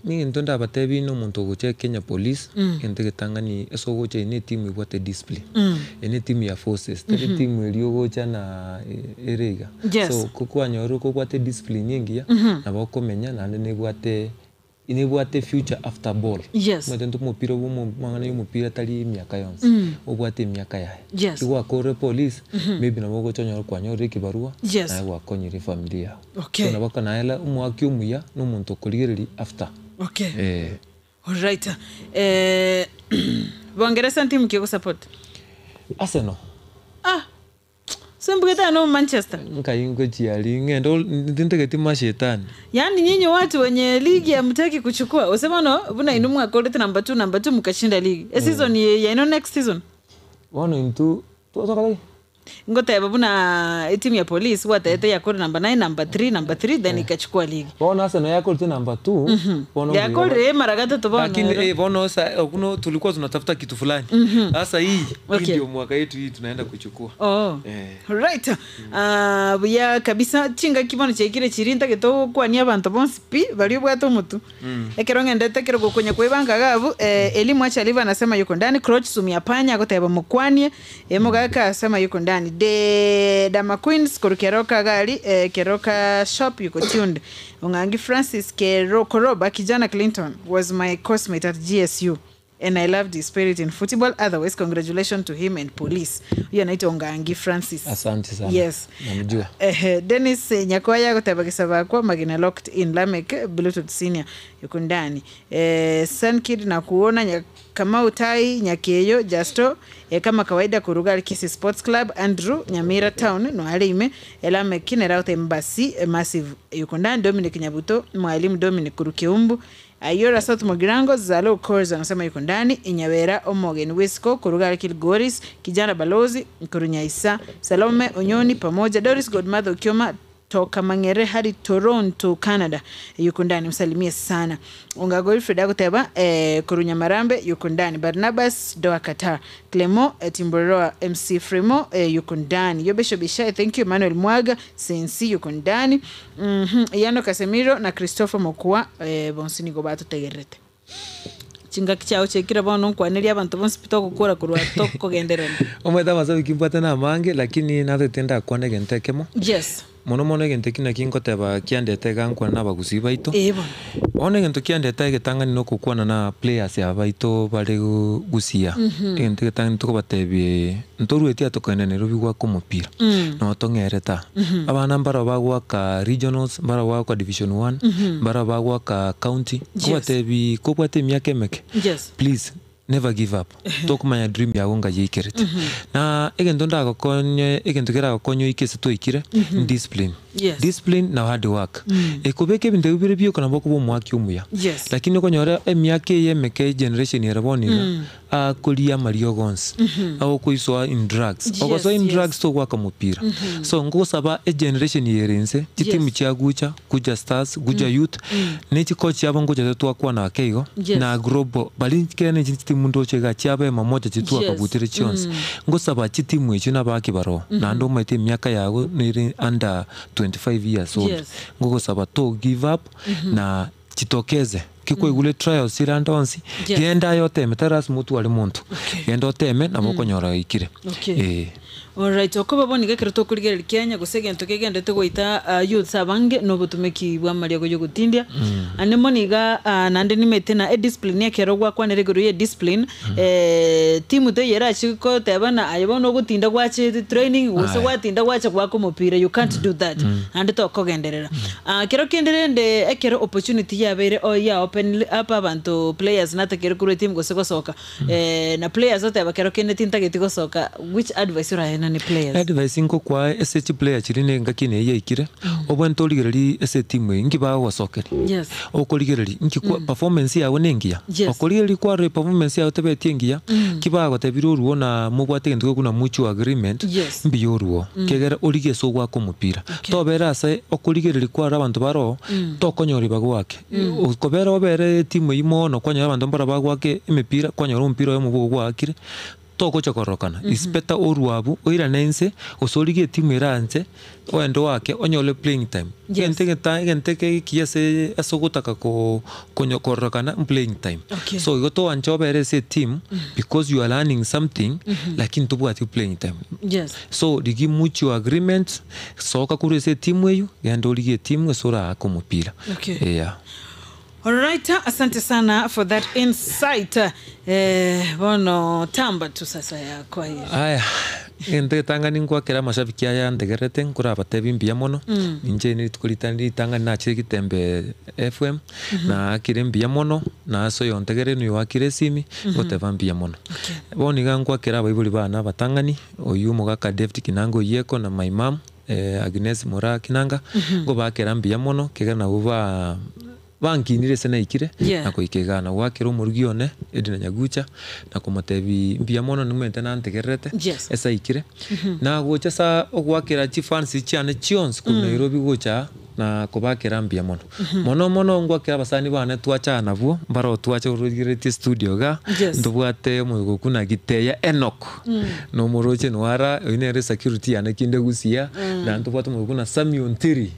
Negento ndabatebi na omonto ogocha Kenya Police, egento egetang'ani ase ogocha eye ne etimu ebwate discipline. Eye ne etimu ya forces, tari etimu eria ogocha na ere iga. Yes. So ko kwanyorire kobwate discipline engiya, nabo okomenya naende nebwate nebwate future after ball. Yes. Omanyete intwe omopira bwa omo amang'ana ya omopira tari emiaka yonsi, obwate emiaka yaye. Yes. Ekero gwakorire police, maybe nabo ogocha onyore kwanyorire ekibarua, Yes. naye gwakonyire efamiri yago. Okay. So nabo naye omoaki omuya na omonto okorigereria after. Okay. Eh. Alright. Eh, Bongeresa ntimu ki ogosupport? Arsenal. Ah. Simbugete no Manchester. Nkai ngochiari ng'ende ol- ntintageti mashetani. Yaani nyinyi watu wenye ligi hamtaki kuchukua. Usema no buna inu mwakorete number 2 number 2 mkashinda ligi. E season ye ya ino next season. Bono intwe twatoka ki? Ngoteba buna etimu ya police gwatete yakore number 9 number 3 number 3 then ikachukua ligi. Bono Arsenal yakorete number 2 bono Yakorire mara gatatu bono. Lakini eh, bono sa okuno tulikuwa tunatafuta kitu fulani. Sasa hii Okay. hii ndio mwaka yetu hii tunaenda kuchukua. Oh. Eh. Right. Ah, buya kabisa chingaki bono chiaikire chiri ntagete gokwania abanto bonsi pi baria obwate omotu. Ekero ng'endete ekero gokonya kwebanga iga abwo, eh, Eli Mwacha Liva anasema yuko ndani, Croch Sumia Panya agoteba mokwanie, Mogaka asema yuko ndani, De Dama Queens korwa Keroka iga aria, eh, Keroka shop yuko tuned. Ong'angi Francis Kero Koroba kijana Clinton was my coursemate at GSU. And I loved his spirit in football. Otherwise, congratulations to him and police. Huyo anaitwa Ongangi Francis. Asante sana. Yes. Namjua. Eh, Dennis Nyakwaya goteba gisabakwa Magina locked in Lamek Bluetooth senior yuko ndani. Eh, Sunkid na kuona nya, Kamau Tai Nyakeyo Justo eh, kama kawaida kuruga Kisii Sports Club Andrew Nyamira Town no alime Lamek Nerauta Embassy eh, Massive yuko ndani Dominic Nyabuto Mwalimu Dominic Kurukeumbu Ayora South Mugirango Zalo Kors anasema yuko ndani Inyawera Omogen Wisco Kuruga Kilgoris Kijana Balozi Kurunyaisa Salome Onyoni pamoja Doris Godmother Ukioma toka Mangere hadi Toronto Canada yuko ndani msalimie sana Unga Godfrey agoteba eh, Kurunya Marambe yuko ndani Barnabas Doa Qatar Clemo eh, Timboroa MC Fremo eh, yuko ndani Yobesho Bishai thank you Emmanuel Mwaga Sensi yuko ndani Yano Casemiro na Christopher Mokua eh, bonsi nigo batotegerete chingaki chiao chiaikire bono nkwaneria abanto bonsi pi togokora korwa tokogenderana Omanyete amasabi mbwate na amange lakini natete ndakwane egento ekemo. Yes. Mono mono egento eki naki nkoteba kiandete iga nkwane na abagusii baito. Ee bono. Bono egento kiandete egetang'ani na okokwana na players aba baito bare gusia. Egento egetang'ani tokobatebia ntorueti aa tokaenda Nairobi goaka omopira, nabo tong'erete aa. Abana mbaro bagoaka regionals, mbaro bagoaka division one, mbaro bagoaka county, nkobatebia kobwate emiaka emeke, please never give up, tokomanya dream yago ng'a yaikerete. Na egento ndagokonye egento keragokonye oike ase twaikire, ni discipline. Yes. Discipline na hard work. Ekobeka ebinto ebi bire bioka nabo okoba omoaki omuya. Yes. Lakini okonyora emiaka eye emeke egeneration ere bono iga, akoria amariogo onsi, agokoisoa in drugs. Yes, Ogosoa in yes. drugs togoaka mopira. So ngosaba egeneration eye ere inse, chitimu Yes. chia Gucha, Gucha Stars, Gucha Youth, ne chicoach chiabo ngocha twakwana ake igo, Yes. na global, baria kera ne chitimu ndoche iga chiaba emamoja Yes. chitwakabutire chionsi. Ngosaba chitimu echio na abaki baroo, naende omanyete emiaka yago nere under 25 years old. Yes. Ngogosaba to give up na chitokeze. Kikwaigure trials chire ande onsi, Yes. genda aye oteme, tari lasima otware monto. Okay. Genda oteme nabo okonyora oikire. Okay. Eh. Alright, okoba bono iga ekero tokorigereria Kenya gose egento kegenderete goita ah, youths abange na obotumeki bwa amariogo ya ogotindia. Ande mono iga ah, naende nimete na ediscipline ekero gwakwanera igoro ya ediscipline, eh, timu teiyo erache koteba ng'a aye bono ogotinda gwache training gose Aye. gwatinda gwacha goaka omopira, you can't do that. Naende tokogenderera. Ah, kero kende rende ekero opportunity yabeire o ya open up abanto players natakeire korwa etimu gose gosoka, eh, na players oteba kero kende tintageti gosoka, which advice oraenane players? Advice nkokwaa ase chiplayer chiria na engaki eye yaikire, obwenerete origererie ase etimu eye, nki bagogosokeria? Yes. Okorigereria, nki kwa performance yago na engiya? Yes. Okorigereria kwarora eperformance yago tebeti engiya, ki bagotebire oruo na mobwate egento gekobuna mutual agreement, Yes. mbuya oruo. Ekiagera origie ase ogoaka omopira. Okay. Tobera ase okorigereria kwarora abanto baroo, tokonyora ribaga oake. Okobera obere etimu eywo mono, kwanyora abanto mbaro bagoaka emepira, kwanyora omopira oyomo bwogo gwaakire. Togocha kororokana, it's better orue abwo oirane inse, gose origie etimu eranche, ogende oake onyore playing time. Yes. Egento egeta egento eke ekiya ase ase ogotaka ko konyo kororokana playing time. Okay. So igo toanche obere ase etimu because you are learning something, lakini tobwati playing time. Yes. So rigia mutual agreement, soka korwa ase etimu eywo, genda origie etimu ase oraake omopira. Okay. Yeah. Alright, asante sana for that insight. Eh, bono tamba tu sasa yakwa hiyo. Aya, egento egetang'ani nkwakera amashabiki aya antegererete nkorabatebi mbuya mono, inche rituko ritari ritang'ani nachire Getembe FM, naakire mbuya mono, na ase oyontegereire na oyoakire esimi, ngoteba mbuya mono. Bono iga nkwakera abaibori bane abatang'ani, oywo omogaka David Kinanga Oyieko na my mum, Agnes Moraa Kinanga, nkobakera mbuya mono, ekiagera nabwo ba Bankinire ase naikire, Yeah. na goika igaa, na goakera omorugi one, Edina Nyagucha, na komotebia mbuya mono nimanyete nantegererete Yes. ase aikire. Na gocha ase ogoakera chifans chiane chionsi korwa Nairobi gocha aa, na kobakera mbuya mono. Mono mono ngoakera abasani bane twachana nabwo, mbaro twacha origereretie estudio igaa, Yes. ntobwate omogoku na Giteya Enock, na omoroche nwara, oyio nere esecurity yane kinde gusii aa, na ntobwate omogoku na Samuel Ntiri.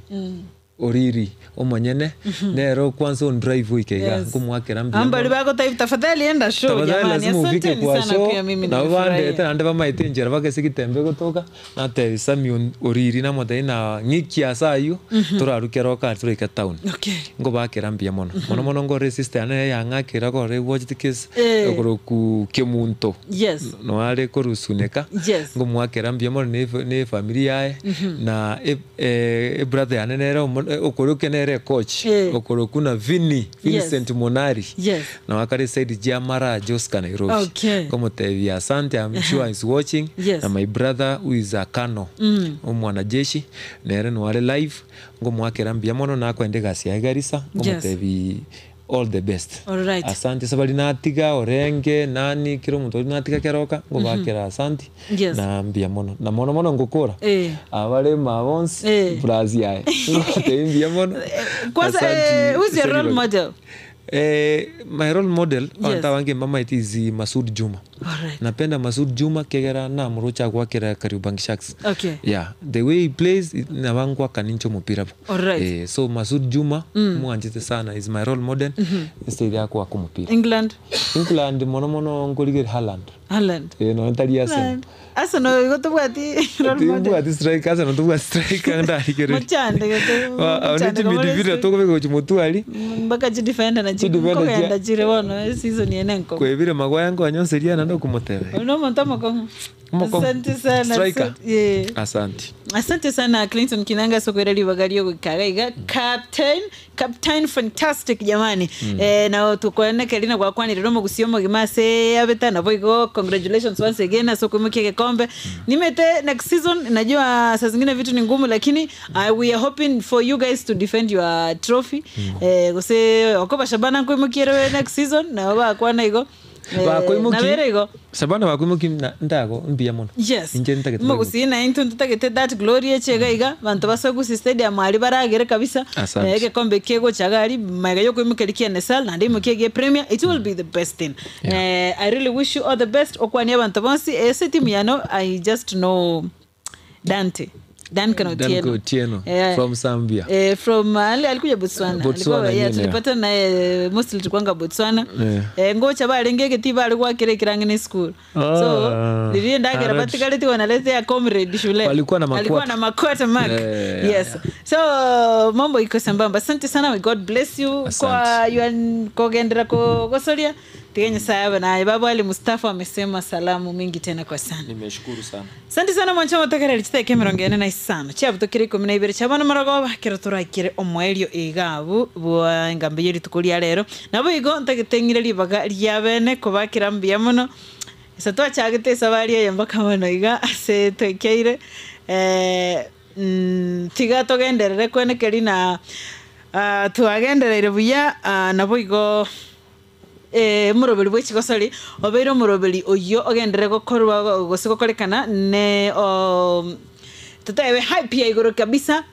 Oriri omonyene nere okwansa ondrive oike iga Yes. nkomoakera mbuya Ambali mono. bagotebi tafadhali enda show Tafadhali jamani, lazima ufike asanteni kwa sana show pia mimi nabo bandete nimefurahia. naende bamaete enchera mpaka ase egetembe egotoka natebi Sammy Oriri namotebi ng'a ng'iki ase aywo torarue kero okare toraika town. Okay. Nkobakera mbuya mono. Mono mono nkore esister yane nere yang'akera kore egwachete kes Eh. okoroku Kemunto. Yes. Noare korwa Suneka. Yes. Nkomoakera mbuya mono na efa na efamiri yaye na e Ebrother yane nere okorokia nere ecoach Eh. okorokwa na Vinny Vincent Monari Yes. nabo akare eside chia Mara Joska Nairobi Okay. nkomotebia asante I'm sure is watching Yes. na my brother who is a colonel omwanajeshi nere noo are live nkomoakera mbuya mono nakoenda egasi yaye Garissa nkomotebia All the best. Alright. Asanti ase baria natiga orenge nani kera omonto oria natiga keroka nkobakera asanti Yes. na mbuya mono na mono mono ngokora Eh. abare maa bonsi Eh. plus yaye nkobatebia mbuya mono Kwanza, Asanti eh, who's your ase role ribaga. model? Eh, my role model Yes. abanto abange mbamaete is Masud Juma. Alright. Napenda Masud Juma kegera namoroche agwakera Kariobangi Sharks. Okay. Yeah, the way he plays nabo ngwaka ninche omopira bo. Alright. Eh, so Masud Juma mwanchete sana is my role model ase ere agoaka omopira. England. England mono mono nkorigereria Haaland. Haaland. Eh, nonya tari Arsenal. Haaland. Arsenal igo tobwati role model. Timbwati striker, Arsenal tobwati striker ndarigereria. Mochande gete. Abo ne chimidfielder tokobeka gochia motwe aria. Mpaka chidefender na Chidefender chia- chikogenda chire bono season ene enko. Kwebire Maguire nkonyonseria naende okomotebia. Oyo nomonto omokong'u. Omokong'u. Asante sana. Striker. Asante- yeah. Asante. Asante sana Clinton Kinanga ase okoira ribaga riogoika iga iga Captain Captain Fantastic jamani eh, na tukwanekeri na gwakwanire omogusii omogima ase abete nabo igo congratulations once again ase okoimokia egekombe nimete next season najua saa zingine vitu ni ngumu lakini uh, we are hoping for you guys to defend your trophy eh, gose okoba Shabana nkoimokiere next season nabo bakwana igo Eh, Bakoimoki nabere igo Shabana bakoimoki na ndago mbuya mono. Yes. Inche ntagete Mogusii na intwe ntotagete that glory eche iga iga banto basoe Gusii Stadium aria baragere kabisa Asante. eh, egekombe eke egocha iga aria magega ya okoimokeria kia NSL naende imokie egie Premier it will be the best thing. Yeah. Eh, I really wish you all the best okwanie abanto bonsi ase etimu yane I just know Dante. Duncan Otieno. Duncan Otieno Eh, from Zambia. Eh, from ali, alikuja Botswana. Botswana Alikuwa, yeah, nyene. tulipata naye mostly tukwanga Botswana. Yeah. Eh, ngocha barenge egeti bare gwakera ekirangi ne school. Ah. So riria ndagera Alright. batigareti wanaletea comrade shule. Walikuwa na makwata. Alikuwa na makwata mark. Yeah, yeah, yes. So mambo iko sambamba. Asante sana. May God bless you Asante. kwa your kogendera kogosoria. Tiga Nyasaye abe naye. Baba Ali Mustafa amesema salamu mingi tena kwa sana. Nimeshukuru sana. Asante sana mwanche omotegereri chiteka emerongo ene na isano chiabutokire ikomi na ibere chia bono morogoba ekero torakire omoerio iga abwo bwa engambi ye rituko ria rero. Nabo igo ntagete ng'ire ribaga ria bene kobakera mbuya mono ase twachagete esabari eye mpaka bono iga ase twekeire tiga togenderere kwenekeri na twagendereire buya nabo igo. Omoroberi bwe chigosori obeire omoroberi oyio ogenderere gokorwa gose gokorekana ne totebe hype ya igoro kabisa.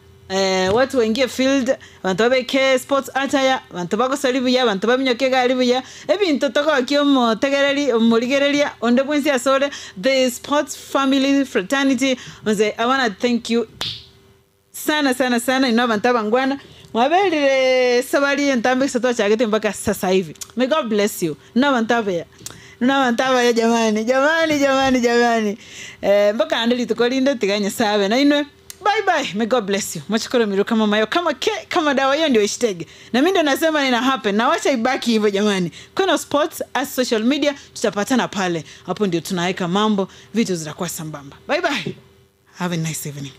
Watu waingie field, abanto babeke sports attire, abanto bagosori buya, abanto baminyoke egari buya, ebinto togokia omotegereri, omorigereria, onde bwensi asore, the sports family fraternity, manze I wanna thank you sana sana sana inwe abanto abangwana, mwaberire esabari entambe gose twachagete mpaka sasa hivi, may God bless you, inwe abanto abaya, inwe abanto abaya jamani, jamani jamani jamani, mpaka naende rituko rinde tiga Nyasaye abe nainwe. Bye bye may God bless you mochikoro miru kama mayo kama ke kama dawa hiyo ndio ishtege na mimi ndio nasema ina happen na wacha ibaki hivyo jamani Queen of Sports as social media tutapatana pale hapo ndio tunaweka mambo vitu zitakuwa sambamba bye bye have a nice evening.